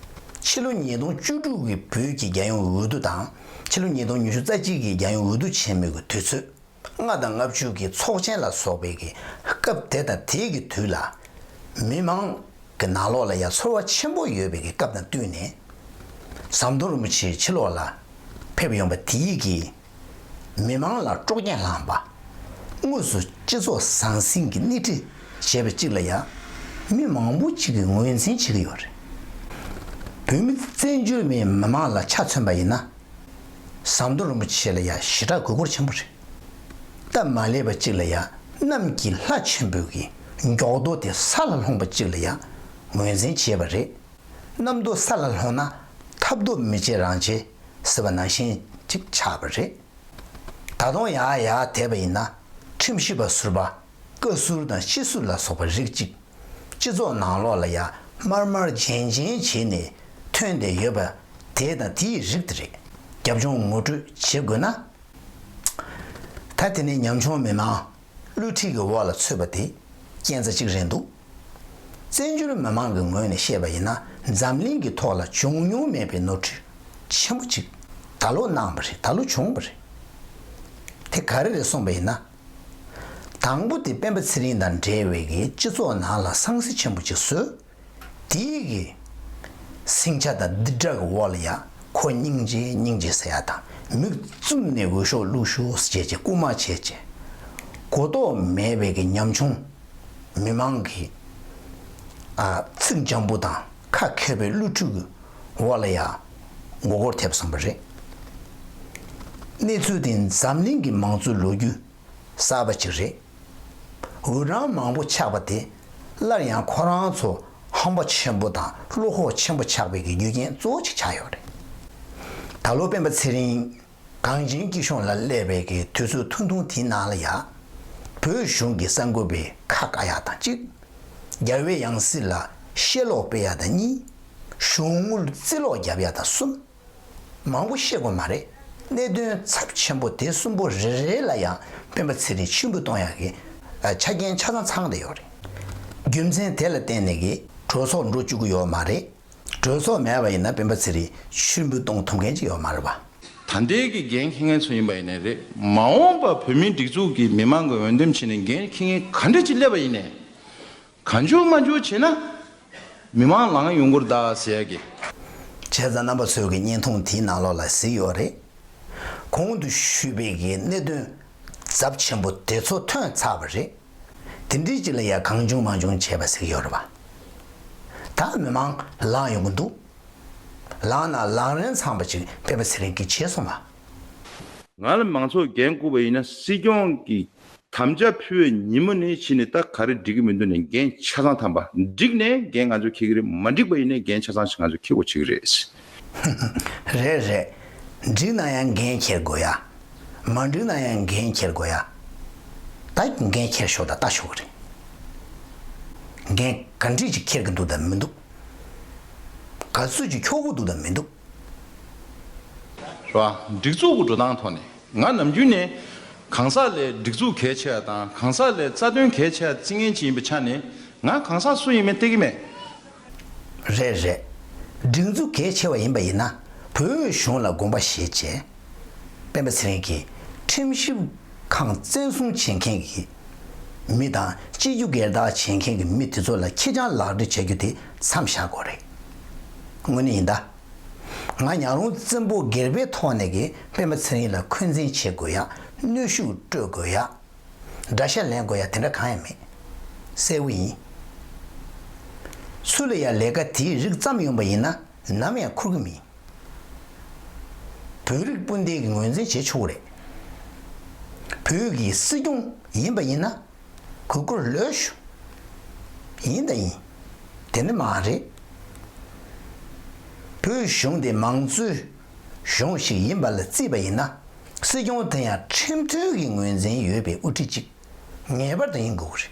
ཕྱི་ལོ་ཉིས་སྟོང་བཅུ་དྲུག་གི་བོད་ཀྱི་རྒྱལ་ཡོངས་འོས་བསྡུ་དང་ཕྱི་ལོ་ཉིས་སྟོང་ཉི་ཤུ་རྩ་གཅིག་གི་རྒྱལ་ཡོངས་འོས་བསྡུ་ཆེན་མོའི་གི་དུས་ཚོད། ལྔ་དང་ལྔ་བཅུ་གི་ཚོགས་ཆེན་ལ་སོགས་པའི་གི་སྐབས་དེ་དང་དེའི་གི་དུས་ལ། མི་མང་གི་ནང་ལོགས་ལ་ཡང་ཚོར་བ་ཆེན་པོ་ཡོད་པའི་གི་སྐབས་དང་བསྟུན་ནས། ཟམ་གདོང་རིན་པོ་ཆེ་ཕྱི་ལོགས་ལ་ཕེབས་ཡོང་པ་དེའི་གི་མི་མང་ལ་དཀྲོག་རྐྱེན་བསླངས་པ། དངོས་སུ་སྤྱི་ཚོགས་ཟང་ཟིང་གི་སྣེ་ཁྲིད་བྱས་པ་གཅིག་ལ་ཡང་མི་མང་པོ་གཅིག་གིས་ངོས་འཛིན་བྱེད་ཀྱི་ཡོད་རེད། བོད་མི་བཙན་བྱོལ་བའི་མི་མང་ལ་ཆ་མཚོན་པ་ཡིན་ན། ཟམ་གདོང་རིན་པོ་ཆེ་ལ་ཡང་ཞེ་དྲག་དགོས་མཁོ་ཆེན་པོ་རེད། སྟབས་མ་ལེགས་པ་གཅིག་ལ་ཡང་གནམ་གྱི་ལྷ་ཆེན་པོའི་གི་མགྱོགས་རྡོ་དེ་ས་ལ་ལྷུང་པ་གཅིག་ལ་ཡང་ངོས་འཛིན་བྱས་པ་རེད། གནམ་རྡོ་ས་ལ་ལྷུང་ན་ཐབ་རྡོ་མི་བྱེད་རང་བྱེད་ཟེར་བ་ནང་བཞིན་ཅིག་ཆགས་པ་རེད། ད་དུང་ཡར་ཡར་བསྡད་པ་ཡིན་ན་ཁྲིམས་ཞིབ་པ་ཟུར་པ། བཀའ་ཟུར་དང་སྤྱི་ཟུར་ལ་སོགས་པ་རིགས་གཅིག་སྤྱི་ཚོགས་ནང་ལོགས་ལ་ཡང་དམར་དམར་རྗེན་རྗེན་བྱས་ནས་ཐོན་བསྡད་ཡོད་པ་དེ་དང་དེའི་རིགས་དེ་རེད། རྒྱབ་ལྗོངས་ངོ་སྤྲོད་བྱེད་དགོས་ན། ད་དེ་ནས་ཉམ་ཆུང་མི་མང་བསླུ་བྲིད་ཀྱི་འོག་ལ་ཚུད་པ་དེ་རྐྱེན་རྩ་གཅིག་རེད་འདུག་བཙན་བྱོལ་མི་མང་གི་ངོས་ནས་བཤད་པ་ཡིན་ན་འཛམ་གླིང་གི་ཐོག་ལ་བྱུང་མྱོང་མེད་པའི་ནོར་འཁྲུལ་ཆེན་པོ་གཅིག་ད་ལོ་གནང་བ་རེད། ད་ལོ་བྱུང་བ་རེད། དེ་ག་རེ་རེད་གསུངས་པ་ཡིན་ན། དང་པོ་དེ་སྤེན་པ་ཚེ་རིང་དང་འབྲེལ་བའི་གི་སྤྱི་ཚོགས་ནང་ལ་སང་སི་ཆེན་པོ་ཅིག་བཟོས། དེའི་གི་སིང་ཆ་དང་རྡུལ་དྲ་གི་འོག་ལ་ཡ་ཁོ་སྙིང་རྗེ་སྙིང་རྗེ་ཟེར་ཡ་དང་མིག་བཙུམ་ནས་འོས་ཤོག་བླུག་ཤོག་ཟེར་བྱས་བྱས་རྐུ་མ་བྱས་བྱས། གོ་རྟོགས་མེད་པའི་གི་ཉམ་ཆུང་མི་མང་གི་ཨ་ཚིག་འཇམ་པོ་དང་ཁ་མཁས་པའི་བསླུ་བྲིད་གི་འོག་ལ་ཡ་མགོ་སྐོར་ཐེབས་སོང་བ་རེད། གནས་ཚུལ་དེ་འཛམ་གླིང་གི་མང་གཙོའི་ལོ་རྒྱུས་གསར་པ་ཅིག་རེད། འུར་སྒྲོན་མང་པོ་ཆགས་པ་དེ་སླར་ཡང་ཁོ་རང་ཚོ་ཧམ་པ་ཆེན་པོ་དང་བློ་ཁོག་ཆེན་པོ་ཆགས་པའི་གི་རྒྱུ་རྐྱེན་གཙོ་བོ་ཅིག་ཆགས་ཡོད་རེད། ད་ལོ་སྤེན་པ་ཚེ་རིང་གངས་ཅན་སྐྱིད་གཤོངས་ལ་སླེབས་པའི་གི་དུས་ཚོད་ཐུང་ཐུང་དེའི་ནང་ལ་ཡ། བོད་གཞུང་གི་གསར་འགོད་པའི་ཁ་བཀག་ཡག་དང་གཅིག་རྒྱལ་བའི་ཡང་སྲིད་ལ་གཤེ་ལོག་སྤེལ་ཡག་དང་གཉིས། གཞུང་དངུལ་རྩིས་ལོག་རྒྱབ་ཡག་དང་གསུམ། མང་པོ་བཤད་དགོས་མ་རེད། གནད་དོན་ཚབས་ཆེན་པོ་དེ་གསུམ་པོ་རེ་རེ་ལ་ཡང་སྤེན་པ་ཚེ་རིང་མཆན་བུ་གཏོང་ཡག་གི་ཨ་ཆ་རྐྱེན་ཆ་ཚང་ཚང་བསྡད་ཡོད་རེད། རྒྱུ་མཚན་དེ་ལ་བརྟེན་ནས་གི་གྲོས་ཚོགས་འགྲོ་བཅུག་གི་ཡོད་མ་རེད། གྲོས་ཚོགས་མེད་པ་ཡིན་ན་སྤེན་པ་ཚེ་རིང་མཆན་བུ་གཏོང་ཐུབ་མཁན་ཅིག་ཡོད་མ་རེད་པ། ད་ལྟའི་གི་འགན་འཁྱེར་མཁན་ཚོ་ཡིན་པ་ཡིན་ནའི་རེད། མ་འོངས་པ་བོད་མིའི་སྒྲིག་འཛུགས་ཀྱི་མི་མང་གི་འོས་འདེམས་བྱས་ནས་འགན་འཁྱེར་མཁན་ག་འདྲ་ཅིག་སླེབས་པ་ཡིན་ནའི། གང་བྱུང་མ་བྱུང་བྱས་ན་མི་མང་ལངས་ཡོང་གི་རེད་ད་ཟེར་ཡ་གི། བྱས་ཙང་རྣམ་པ་ཚོས་ཀྱི་བརྙན་ཐུང་དེའི་ནང་ལོགས་ལ་གཟིགས་ཡོད་རེད། གོང་དུ་ཞུས་པའི་གི་གནད་དོན་ཚབས་ཆེན་པོ་དེ་ཚོ་ཐོན་ཚར་བ་རེད། དེ་འདྲའི་ཅིག་ལ་ཡ་གང་བྱུང་མང་བྱུང་བྱས་པ་ཟེར་གྱི་ཡོད་རེད་པ། ད་མི་མང་ལངས་ཡོང་གི་འདུག་ལངས་ན་ལངས་རན་ཚང་པ་ཅིག་སྤེན་པ་ཚེ་རིང་གིས་བྱས་སོང་བ། ང་ལ་མང་ཚོགས་འགན་བསྐུར་བ་ཡིན་ན་སྲིད་སྐྱོང་གི་དམ་བཅའ་ཕུལ་བའི་ཉིན་མོ་ནས་ཕྱིན་ནས་ད་ག་རེ་འགྲིག་གི་མི་འདུག་ནས་འགན་ཆ་ཚང་ཐམ་པ་འགྲིག་ནས་འགན་ང་ཚོས་འཁྱེར་གྱི་རེད། མ་འགྲིག་པ་ཡིན་ནའི་འགན་ཆ་ཚང་ཞིག་ང་ཚོས་འཁྱེར་དགོས་བྱེད་ཀྱི་རེད། རེད་རེད། འགྲིག་ན་ཡང་འགན་འཁྱེར་དགོས་ཡ། མ་འགྲིག་ན་ཡང་འགན་འཁྱེར་དགོས་ཡ། ད་འགན་འཁྱེར་ཤོག་དང་ལྟ་ཤོག་གི་རེད། འགན་ག་འདྲས་ཅིག་འཁྱེར་གྱི་འདུག་དང་མི་འདུག་ག་ཚོད་ཅིག་འཁྱོག་གི་འདུག་དང་མི་འདུག་རེད་བ། སྒྲིག་འཛུགས་ཀྱི་འགྲོ་སྟངས་ཐོག་ནས་ང་ནམ་རྒྱུན་ནས་གང་ཟག་ལས་སྒྲིག་འཛུགས་གལ་ཆེ་བ་དང་གང་ཟག་ལས་རྩ་དོན་གལ་ཆེ་བ་བརྩི་མཁན་ཅིག་ཡིན་པའི་ཆ་ནས་ང་གང་ཟག་སུ་ཡིན་མིན་བལྟ་གི་མེད། རེད་རེད། སྒྲིག་འཛུགས་གལ་ཆེ་བ་ཡིན་པ་ཡིན་ན་བོད་གཞུང་ལ་དགོངས་པ་བཞེས་བྱས། སྤེན་པ་ཚེ་རིང་གིས་ཁྲིམས་ཞིབ་ཁང་བཙན་བཟུང་བྱེད་མཁན་གྱི་མི་དང་སྤྱི་རྒྱུ་སྒེར་བདག་བྱེད་མཁན་གྱི་མི་དེ་ཚོ་ལ་ཁེར་རྐྱང་ལག་འབྲེལ་བྱ་རྒྱུ་དེ་མཚམས་བཞག་དགོས་རེད། དངོས་གནས་ཡིན་ད། ང་ཉག་རོང་བཙན་པོ་སྒེར་པའི་ཐོག་ནས་ཀྱི་སྤེན་པ་ཚེ་རིང་ལ་འཁོན་འཛིན་བྱེད་དགོས་ཡ། གནོན་ཤུགས་སྤྲོད་དགོས་ཡ། དགྲ་ཤ་ལེན་དགོས་ཡ་དེ་འདྲ་གང་ཡང་མེད། གསལ་བོ་ཡིན། སུ་ལ་ཡ་ལས་ཀ་དེའི་རིགས་བརྩམས་ཡོང་པ་ཡིན་ན་ནམ་ཡང་འཁུར་གི་མིན། བོད་རིགས་སྤུན་ཟླའི་གི་ངོས་འཛིན་བྱེད་ཆོག་གི་རེད། བོད་ཀྱི་སྲིད་སྐྱོང་ཡིན་པ་ཡིན་ན། གུས་བཀུར་ལོས་ཞུ། ཡིན་དང་ཡིན། དེ་ནི་མ་རེད། བོད་གཞུང་དེ་མང་གཙོའི་གཞུང་ཞིག་ཡིན་པ་ལ་བརྩིས་པ་ཡིན་ན། སྲིད་སྐྱོང་དེ་ཡང་ཁྲིམས་མཐུན་གྱི་ངོས་འཛིན་ཡོད་པའི་དབུ་ཁྲིད་ཅིག་ངེས་པར་དུ་ཡིན་དགོས་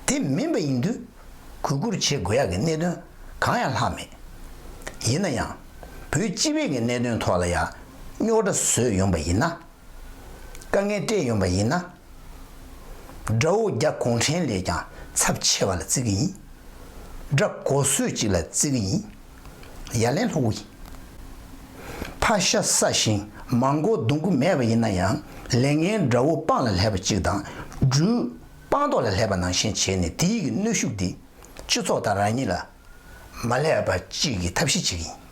ཀྱི་རེད། དེ་མིན་པ་ཡིན་དུས་གུས་བཀུར་བྱེད་དགོས་ཡག་གི་གནད་དོན་གང་ཡང་ལྷག་མེད། ཡིན་ན་ཡང་། བོད་སྤྱི་པའི་གི་གནད་དོན་ཐོག་ལ་ཡང་རྙོག་དྲ་བཟོས་ཡོང་པ་ཡིན་ན། དཀའ་ངལ་སྤྲད་ཡོང་པ་ཡིན་ན། དགྲ་བོ་རྒྱ་གུང་ཁྲན་ལས་ཀྱང་ཚབས་ཆེ་བ་ལ་བརྩི་གི་ཡིན། དགྲ་གོ་སོད་ཅིག་ལ་བརྩི་གི་ཡིན། ཡ་ལན་ལྷུག་པོ་ཡིན། ཕ་ཤ་ཟ་ཞིང་མ་མགོ་རྡུང་གི་མེད་པ་ཡིན་ན་ཡང་ལས་ངན་དགྲ་བོ་སྤང་ལ་སླེབས་པ་གཅིག་དང་སྦྲུལ་སྤང་ཐོག་ལ་སླེབས་པ་ནང་བཞིན་བྱས་ནས་དེའི་གི་གནོན་ཤུགས་འདི་སྤྱི་ཚོགས་དང་རང་ཉིད་ལ་མ་སླེབས་པ་གཅིག་གི་ཐབས་ཤེས་བྱེད་ཀྱི་ཡིན།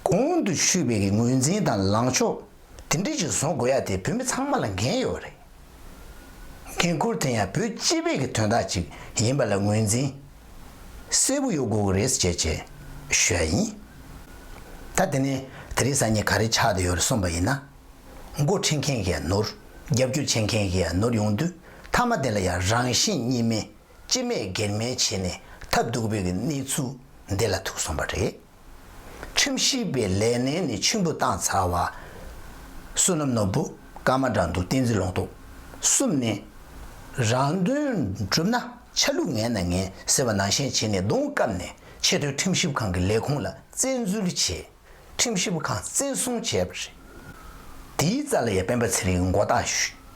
གོང་དུ་ཞུས་པའི་གི་ངོས་འཛིན་དང་ལངས་ཕྱོགས་དེ་འདྲ་ཅིག་བཟུང་དགོས་ཡ་དེ་བོད་མི་ཚང་མ་ལ་འགན་ཡོད་རེད། འགན་ཁུར་དེ་ཡང་བོད་སྤྱི་པའི་གི་དོན་དག་ཅིག་ཡིན་པ་ལ་ངོས་འཛིན་གསལ་པོ་ཡོད་དགོས་ཀྱི་རེད་ཅེས་ཅེས་ཞུ་ཡ་ཡིན། ད་དེ་ནས་དེ་རིང་སང་ཉིན་ག་རེ་ཆགས་བསྡད་ཡོད་རེད་གསུངས་པ་ཡིན་ན། མགོ་ཁྲིད་མཁན་གྱིས་ནོར། རྒྱབ་སྐྱོར་བྱེད་མཁན་གྱིས་ནོར་ཡོང་དུས་མཐའ་མ་དེ་ལ་ཡང་རང་གཞན་གཉིས་མེད་སྤྱི་མེད་སྒེར་མེད་བྱས་ནས་ཐབས་སྡུག་པའི་གི་གནས་ཚུལ་འདི་ལ་ཐུག་སོང་བ་རེད། ཁྲིམས་ཞིབ་པའི་ལས་སྣེ་ནས་ཆེན་པོ་བཏང་ཚར་བ། བསོད་ནམས་ནོར་བུ། ཀརྨ་དགྲ་འདུལ། བསྟན་འཛིན་ལུང་རྟོགས། གསུམ་ནས། རང་དོན་བསྒྲུབ་ན་ཆ་ལུགས་ངན་ན་ངན་ཟེར་བ་ནང་བཞིན་བྱས་ནས་གདོང་བཀབ་ནས་ཆེས་མཐོའི་ཁྲིམས་ཞིབ་ཁང་གི་ལས་ཁུངས་ལ་བཙན་འཛུལ་བྱས། ཁྲིམས་ཞིབ་ཁང་བཙན་བཟུང་བྱས་པ་རེད། དེའི་རྩ་ལ་ཡང་སྤེན་པ་ཚེ་རིང་མགོ་བཏགས་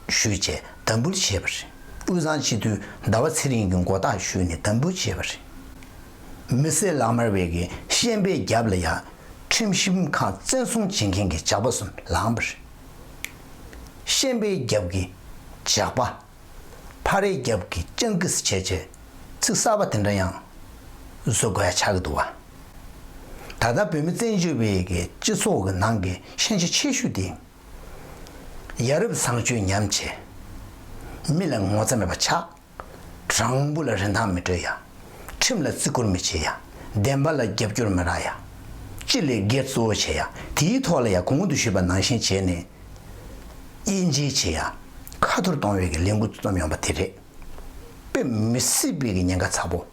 ཞུས་བྱས་དམ་འབུལ་བྱས་པ་རེད། དབུས་གཙང་སྤྱི་འཐུས་ཟླ་བ་ཚེ་རིང་གི་མགོ་བཏགས་ཞུས་ནས་དམ་འབུལ་བྱས་པ་རེད། མི་སེར་ལག་དམར་བའི་གི་ཤན་པའི་རྒྱབ་ལ་ཡང་ཁྲིམས་ཞིབ་ཁང་བཙན་བཟུང་བྱེད་མཁན་གྱི་ཇག་པ་གསུམ་ལངས་པ་རེད། ཤན་པའི་རྒྱབ་ཀྱི་ཇག་པ། ཕ་རའི་རྒྱབ་ཀྱི་སྤྱང་ཀི་ཟེར་བྱས་བྱས་ཚིག་གསར་པ་དེ་འདྲ་ཡང་བཟོ་དགོས་ཡ་ཆགས་ཀྱི་འདུག་བ། ད་ལྟ་བོད་མི་བཙན་བྱོལ་བའི་གི་སྤྱི་ཚོགས་ཀྱི་ནང་གི་ཤན་ཤ་ཆེ་ཤོས་དེ། ཡ་རབས་བཟང་སྤྱོད་ཉམས་བྱས། མི་ལ་ངོ་ཚ་མེད་པ་ཆགས། དྲང་པོ་ལ་རིན་ཐང་མི་སྤྲོད་ཡ། ཁྲིམས་ལ་བརྩི་བཀུར་མི་བྱེད་ཡ། བདེན་པ་ལ་རྒྱབ་སྐྱོར་མི་རག་ཡ། སྤྱི་ལས་སྒེར་གཙོ་བོ་བྱེད་ཡ། དེའི་ཐོག་ལ་ཡ་གོང་དུ་ཞུས་པ་ནང་བཞིན་བྱས་ནས། དབྱེ་འབྱེད་བྱེད་ཡ། ཁ་ཐོར་གཏོང་བའི་གི་ལས་འགུལ་རྩོམ་ཡོང་པ་དེ་རེད། དཔེ་མི་སྲིད་པའི་གི་ཉེན་ཁ་ཚ་པོ།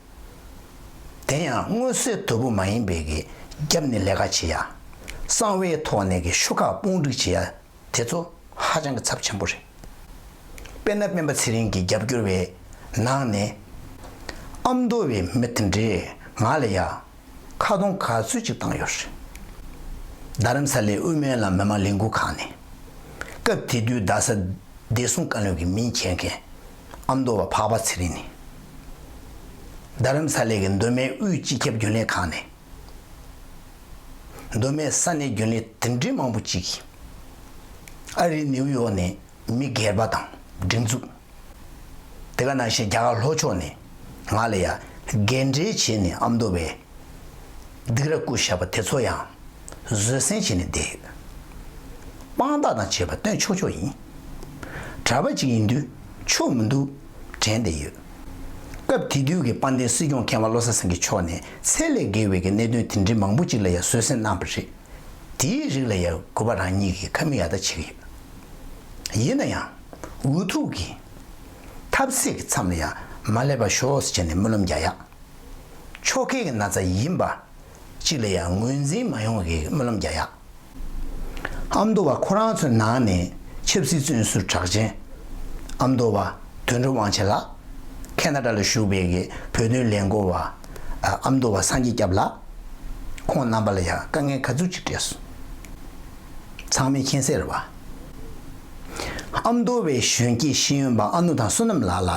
དེ་ཡང་མངོན་གསལ་དོད་པོ་མ་ཡིན་པའི་གི་རྒྱབ་ནས་ལས་ཀ་བྱེད་ཡ། གསང་བའི་ཐོག་ནས་གི་ཤོག་ཁག་དཔུང་སྒྲིག་བྱེད་ཡ། དེ་ཚོ་ཧ་ཅང་གི་ཚབས་ཆེན་པོ་རེད། དཔེར་ན་སྤེན་པ་ཚེ་རིང་གི་རྒྱབ་སྐྱོར་བའི་ནང་ནས། ཨ་མདོ་བའི་མི་དེ་འདྲས་ང་ལ་ཡ་ཁ་རྡུང་ག་ཚོད་ཅིག་བཏང་ཡོད་རེད། རྡ་རམ་ས་ལའི་དབུ་མའི་ལམ་མི་མང་ལས་འགུལ་ཁང་ནས། སྐབས་དེ་དུས་རྡ་ས་བདེ་སྲུང་བཀའ་བློན་གྱི་མིང་འཁྱེར་མཁན་ཨ་མདོ་བ་འཕགས་པ་ཚེ་རིང་ནས། རྡ་རམ་ས་ལའི་གི་མདོ་སྨད་དབུས་སྤྱི་ཁྱབ་རྒྱུན་ལས་ཁང་ནས། མདོ་སྨད་ས་གནས་རྒྱུན་ལས་དེ་འདྲའི་མང་པོ་ཅིག་གིས། ཨ་རིའི་ནེའུ་ཡོག་ནས་མི་སྒེར་པ་དང་སྒྲིག་འཛུགས། དེ་ག་ནང་བཞིན་རྒྱ་གར་ལྷོ་ཕྱོགས་ནས་ང་ལ་ཡ་འགན་འཁྲི་བྱས་ནས་ཨ་མདོ་བའི་སྡིགས་ར་བསྐུལ་བཞག་པ་དེ་ཚོ་ཡང་བཟོད་བསྲན་བྱས་ནས་བསྡད་ཡོད། དཔང་རྟགས་དང་བཅས་པ་སྟོན་ཆོག་ཆོག་ཡིན། གྲྭ་པ་ཅིག་ཡིན་དུས་ཆོ་མི་འདུག་དྲན་བསྡད་ཡོད། སྐབས་དེ་དུས་ཀྱི་དཔལ་ལྡན་སྲིད་སྐྱོང་མཁས་དབང་བློ་བཟང་སེང་གེ་མཆོག་ནས་ཚད་ལས་བརྒལ་བའི་གི་གནད་དོན་དེ་འདྲའི་མང་པོ་ཅིག་ལ་ཡང་བཟོད་བསྲན་གནང་བ་རེད། དེའི་རིགས་ལ་ཡང་གུས་པ་རང་ཉིད་ཀྱིས་ཁ་མིག་ཡར་ལྟ་བྱེད་ཀྱི་ཡོད། ཡིན་ན་ཡང་། འུ་ཐུག་གི་ཐབས་ཟད་ཀྱི་མཚམས་ལ་ཡང་མ་སླེབས་པ་ཤོག་ཟེར་བྱས་ནས་སྨོན་ལམ་རྒྱག་ཡ། ཆོ་གའི་གི་ན་ཚ་ཡིན་པ་གཅིག་ལ་ཡང་ངོས་འཛིན་མ་ཡོང་གི་སྨོན་ལམ་རྒྱག་ཡ། ཨ་མདོ་བ་ཁོ་རང་ཚོའི་ནང་ནས་ཆབ་སྲིད་བཙོན་ཟུར་གྲགས་ཅན་ཨ་མདོ་བ་དོན་གྲུབ་དབང་ཆེན་ལགས། ཁེ་ན་ཌ་ལ་བཞུགས་པའི་གི་བོད་དོན་ལས་འགུལ་བ་ཨ་མདོ་བ་སངས་རྒྱས་སྐྱབས་ལགས། ཁོང་རྣམ་པ་ལ་ཡང་དཀའ་ངལ་ག་ཚོད་ཅིག་འཕྲད་སོང་། ཚང་མས་མཁྱེན་གསལ་རེད་བ། ཨ་མདོ་བའི་གཞོན་སྐྱེས་ཤེས་ཡོན་པ་ཨ་ནུ་དང་བསོད་ནམས་ལགས་ལ་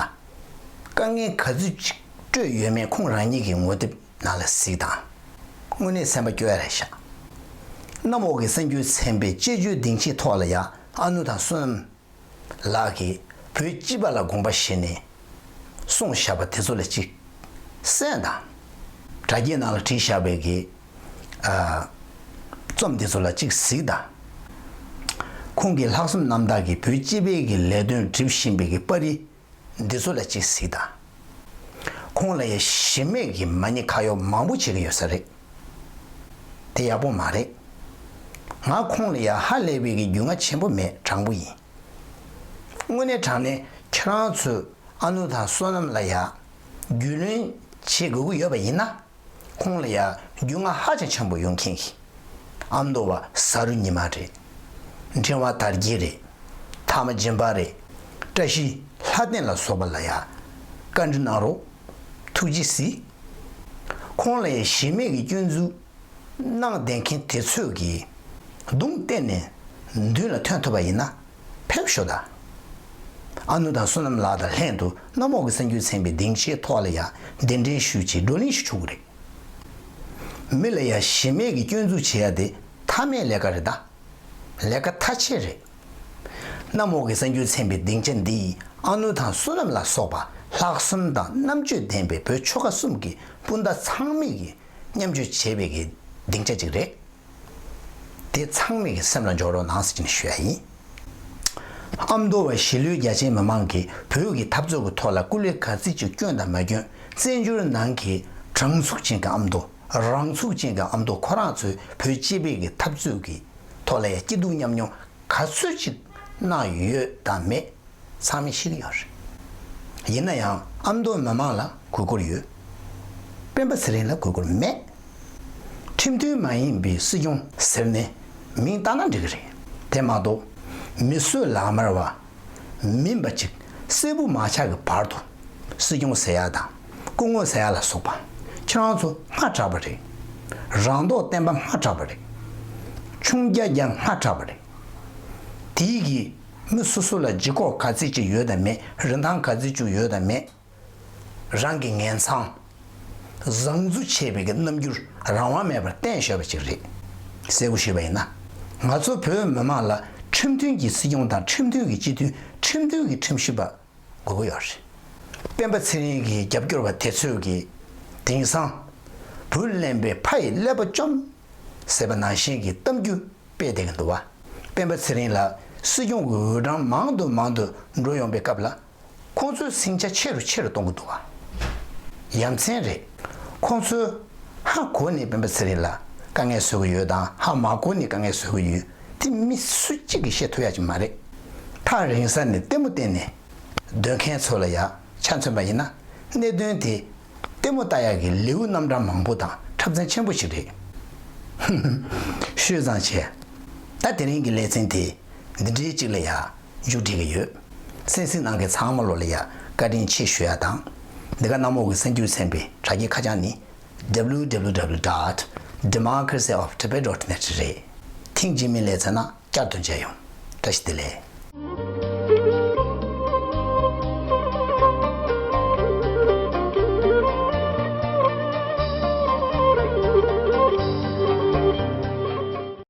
དཀའ་ངལ་ག་ཚོད་ཅིག་སྤྲོད་ཡོད་མེད་ཁོང་རང་ཉིད་ཀྱི་ངོ་དེབ་ནང་ལ་གཟིགས་དང་། དངོས་གནས་སེམས་པ་སྐྱོ་ཡ་རེད་ཤག་གནམ་འོག་གི་གསར་འགྱུར་ཚན་པའི་དཔྱད་བརྗོད་སྡིངས་ཆའི་ཐོག་ལ་ཡང་ཨ་ནུ་དང་བསོད་ནམས་ལགས་ཀྱིས་བོད་སྤྱི་པ་ལ་དགོངས་པ་བཞེས་ནས་གསུངས་བཞག་པ་དེ་ཚོ་ལ་གཅིག་གསན་དང་། དྲ་རྒྱའི་ནང་ལ་བྲིས་བཞག་པའི་གི་ཨ་རྩོམ་དེ་ཚོ་ལ་གཅིག་གཟིགས་དང་། ཁོང་གི་ལྷག་བསམ་རྣམ་དག་གིས་བོད་སྤྱི་པའི་གི་ལས་དོན་སྒྲུབ་བཞིན་པའི་གི་པར་རིས་འདི་ཚོ་ལ་གཅིག་གཟིགས་དང་། ཁོང་ལ་ཡ་གཞི་མེད་ཀྱི་མ་ཎི་ཁ་གཡོག་མང་པོ་བྱེད་ཀྱི་ཡོད་ས་རེད། དེ་ཡག་པོ་མ་རེད། ང་ཁོང་ལ་ཡ་ཧ་ལས་པའི་གི་རྒྱུས་མངའ་ཆེན་པོ་མེད། དྲང་པོ་ཡིན། དངོས་གནས་དྲང་གནས་ཁྱེད་རང་ཚོས་ཨ་ནུ་དང་བསོད་ནམས་ལ་ཡ་རྒྱུས་ལོན་བྱེད་དགོས་ཀྱི་ཡོད་པ་ཡིན་ན། ཁོང་ལ་ཡ་རྒྱུས་མངའ་ཧ་ཅང་ཆེན་པོ་ཡོང་མཁན་གྱི་ཨ་མདོ་བ་ཟ་རུ་ཉི་མ་རེད། འཕྲེང་བ་དར་རྒྱས་རེད། ཐ་མ་སྦྱིན་པ་རེད། བཀྲ་ཤིས་ལྷ་བསྟན་ལ་སོགས་པ་ལ་ཡ་བཀའ་འདྲི་གནང་རོགས། ཐུགས་རྗེ་གཟིགས། ཁོང་ལ་ཡ་གཞི་མེད་ཀྱི་སྐྱོན་འཛུགས་གནང་བསྡད་མཁན་དེ་ཚོས་ཀྱིས་གདོང་གཏད་ནས་མདུན་ལ་ཐོན་ཐུབ་པ་ཡིན་ན་ཕེབས་ཤོག་དང་། ཨ་ནུ་དང་བསོད་ནམས་ལགས་དང་ལྷན་དུ་གནམ་འོག་གི་གསར་འགྱུར་ཚན་པའི་སྡིངས་ཆའི་ཐོག་ལ་ཡ་གདན་འདྲེན་ཞུས་བྱས་བགྲོ་གླེང་ཞིག་བྱུང་གི་རེད། མི་ལ་ཡ་གཞི་མེད་ཀྱི་སྐྱོན་འཛུགས་བྱེད་ཡ་དེ་མཐའ་མའི་ལས་ཀ་རེད་ད། ལས་ཀ་མཐའ་ཆད་རེད། གནམ་འོག་གི་གསར་འགྱུར་ཚན་པའི་སྡིངས་ཆ་འདིས་ཨ་ནུ་དང་བསོད་ནམས་ལ་སོགས་པ་ལྷག་བསམ་དང་རྣམ་དཔྱོད་ལྡན་པའི་བོད་ཆོལ་ཁ་གསུམ་གྱི་སྤུན་ཟླ་ཚང་མས་ཀྱི་མཉམ་སྤྱོད་བྱེད་པའི་གི་སྡིངས་ཆ་ཅིག་རེད། དེ་ཚང་མས་ཀྱི་སེམས་ལ་འཇོག་རོགས་གནང་ཟེར་གྱི་ནས་ཞུ་ཡ་ཡིན། ཨ་མདོ་བ་གཞིས་ལུས་རྒྱ་ཆེའི་མི་མང་གིས་བོད་ཀྱི་འཐབ་རྩོད་ཀྱི་ཐོག་ལ་སྐུ་ལས་ག་ཚོད་ཅིག་བསྐྱོན་དང་མ་བསྐྱོན། བཙན་བྱོལ་ནང་གི་དྲང་ཚུགས་ཅན་གྱི་ཨ་མདོ། རང་ཚུགས་ཅན་གྱི་ཨ་མདོ་ཁོ་རང་ཚོས་བོད་སྤྱི་པའི་གི་འཐབ་རྩོད་ཀྱི་ཐོག་ལ་ཡ་སྐྱིད་སྡུག་མཉམ་མྱོང་ག་ཚོད་ཅིག་གནང་ཡོད་དང་མེད་ཚང་མས་ཤེས་ཀྱི་ཡོད་རེད། ཡིན་ན་ཡང་ཨ་མདོ་མི་མང་ལ་གུས་བཀུར་ཡོད། སྤེན་པ་ཚེ་རིང་ལ་གུས་བཀུར་མེད། ཁྲིམས་མཐུན་མ་ཡིན་པའི་སྲིད་སྐྱོང་ཟེར་ནས་མིང་བཏགས་ན་འགྲིག་གི་རེད། དེ་མ་གཏོགས་མི་གསོད་ལག་དམར་བ་མིན་པ་ཅིག་གསལ་པོ་མ་ཆགས་ཀྱི་བར་དུ་སྲིད་སྐྱོང་ཟེར་ཡ་དང་སྐུ་ངོ་ཟེར་ཡ་ལ་སོགས་པ་ཁྱེད་རང་ཚོ་སྔ་དྲགས་པ་རེད། རང་མདོག་བསྟན་པ་སྔ་དྲགས་པ་རེད། ཆུང་རྒྱ་རྒྱ་སྔ་དྲགས་པ་རེད། དེའི་གི་མི་སོ་སོ་ལ་ལྗིད་ཁོག་ག་ཚད་ཅིག་ཡོད་དམ་མེད། རིན་ཐང་ག་ཚད་ཅིག་ཡོད་དམ་མེད། རང་གི་ངན་མཚང་བཟང་འཛུགས་བྱས་པའི་གི་རྣམ་འགྱུར་རང་དབང་མེད་པར་བསྟན་བཞག་པ་ཅིག་རེད། གསལ་པོ་ཞུས་པ་ཡིན་ན། ང་ཚོ་བོད་མི་མང་ལ་ ཁྲིམས་མཐུན་གྱི་སྲིད་སྐྱོང་དང་ཁྲིམས་མཐུན་གྱི་སྤྱི་འཐུས། ཁྲིམས་མཐུན་གྱི་ཁྲིམས་ཞིབ་པ་དགོས་ཀྱི་ཡོད་རེད། སྤེན་པ་ཚེ་རིང་གི་རྒྱབ་སྐྱོར་བ་དེ་ཚོས་ཀྱིས་དེང་སང་བུ་གླེན་པས་ཕ་ཡི་ཀླད་པ་བཅོམ་ཟེར་བ་ནང་བཞིན་གྱི་གཏམ་རྒྱུད་སྤེལ་བསྡད་ཀྱི་འདུག་བ། སྤེན་པ་ཚེ་རིང་ལ་སྲིད་སྐྱོང་གི་འོས་གྲངས་མང་དུ་མང་དུ་འགྲོ་ཡོང་པའི་སྐབས་ལ། ཁོང་ཚོའི་ཟིང་ཆ་ཆེ་རུ་ཆེ་རུ་གཏོང་གི་འདུག་བ། ཡ་མཚན་རེད། ཁོང་ཚོས་ཧ་གོ་ནས་སྤེན་པ་ཚེ་རིང་ལ་དཀའ་ངལ་བཟོ་གི་ཡོད་དང་། ཧ་མ་གོ་ནས་དཀའ་ངལ་བཟོ་གི་ཡོད། དེ་མི་སུ་གཅིག་གིས་ཤེས་ཐུབ་ཡ་ཅིག་མ་རེད། ཐག་རིང་ས་ནས་ལྟད་མོ་བལྟས་ནས་སྡོད་མཁན་ཚོ་ལ་ཡ་ཆ་མཚོན་པ་ཡིན་ན། གནད་དོན་དེ་ལྟད་མོ་ལྟ་ཡག་གི་ལེའུ་རྣམ་གྲངས་མང་པོ་དང་འཁྲབ་ཚན་ཆེན་པོ་ཞིག་རེད། ཤོད་ཙང་བྱས། ད་དེ་རིང་གི་ལེ་ཚན་དེ་འདི་འདྲའི་ཅིག་ལ་ཡ་མཇུག་སྒྲིལ་གྱི་ཡོད། གསན་གཟིགས་གནང་མཁན་ཚང་མ་ལོ་ལ་ཡ་བཀའ་དྲིན་ཆེ་ཞུ་ཡ་དང་། འདི་ག་གནམ་འོག་གི་གསར་འགྱུར་ཚན་པའི་དྲ་རྒྱའི་ཁ་བྱང་ནི། W W W dot democracy of tibet dot net རེད། ཐེངས་རྗེས་མའི་ལེ་ཚན་ནང་བསྐྱར་དུ་མཇལ་ཡོང་། བཀྲ་ཤིས་བདེ་ལེགས།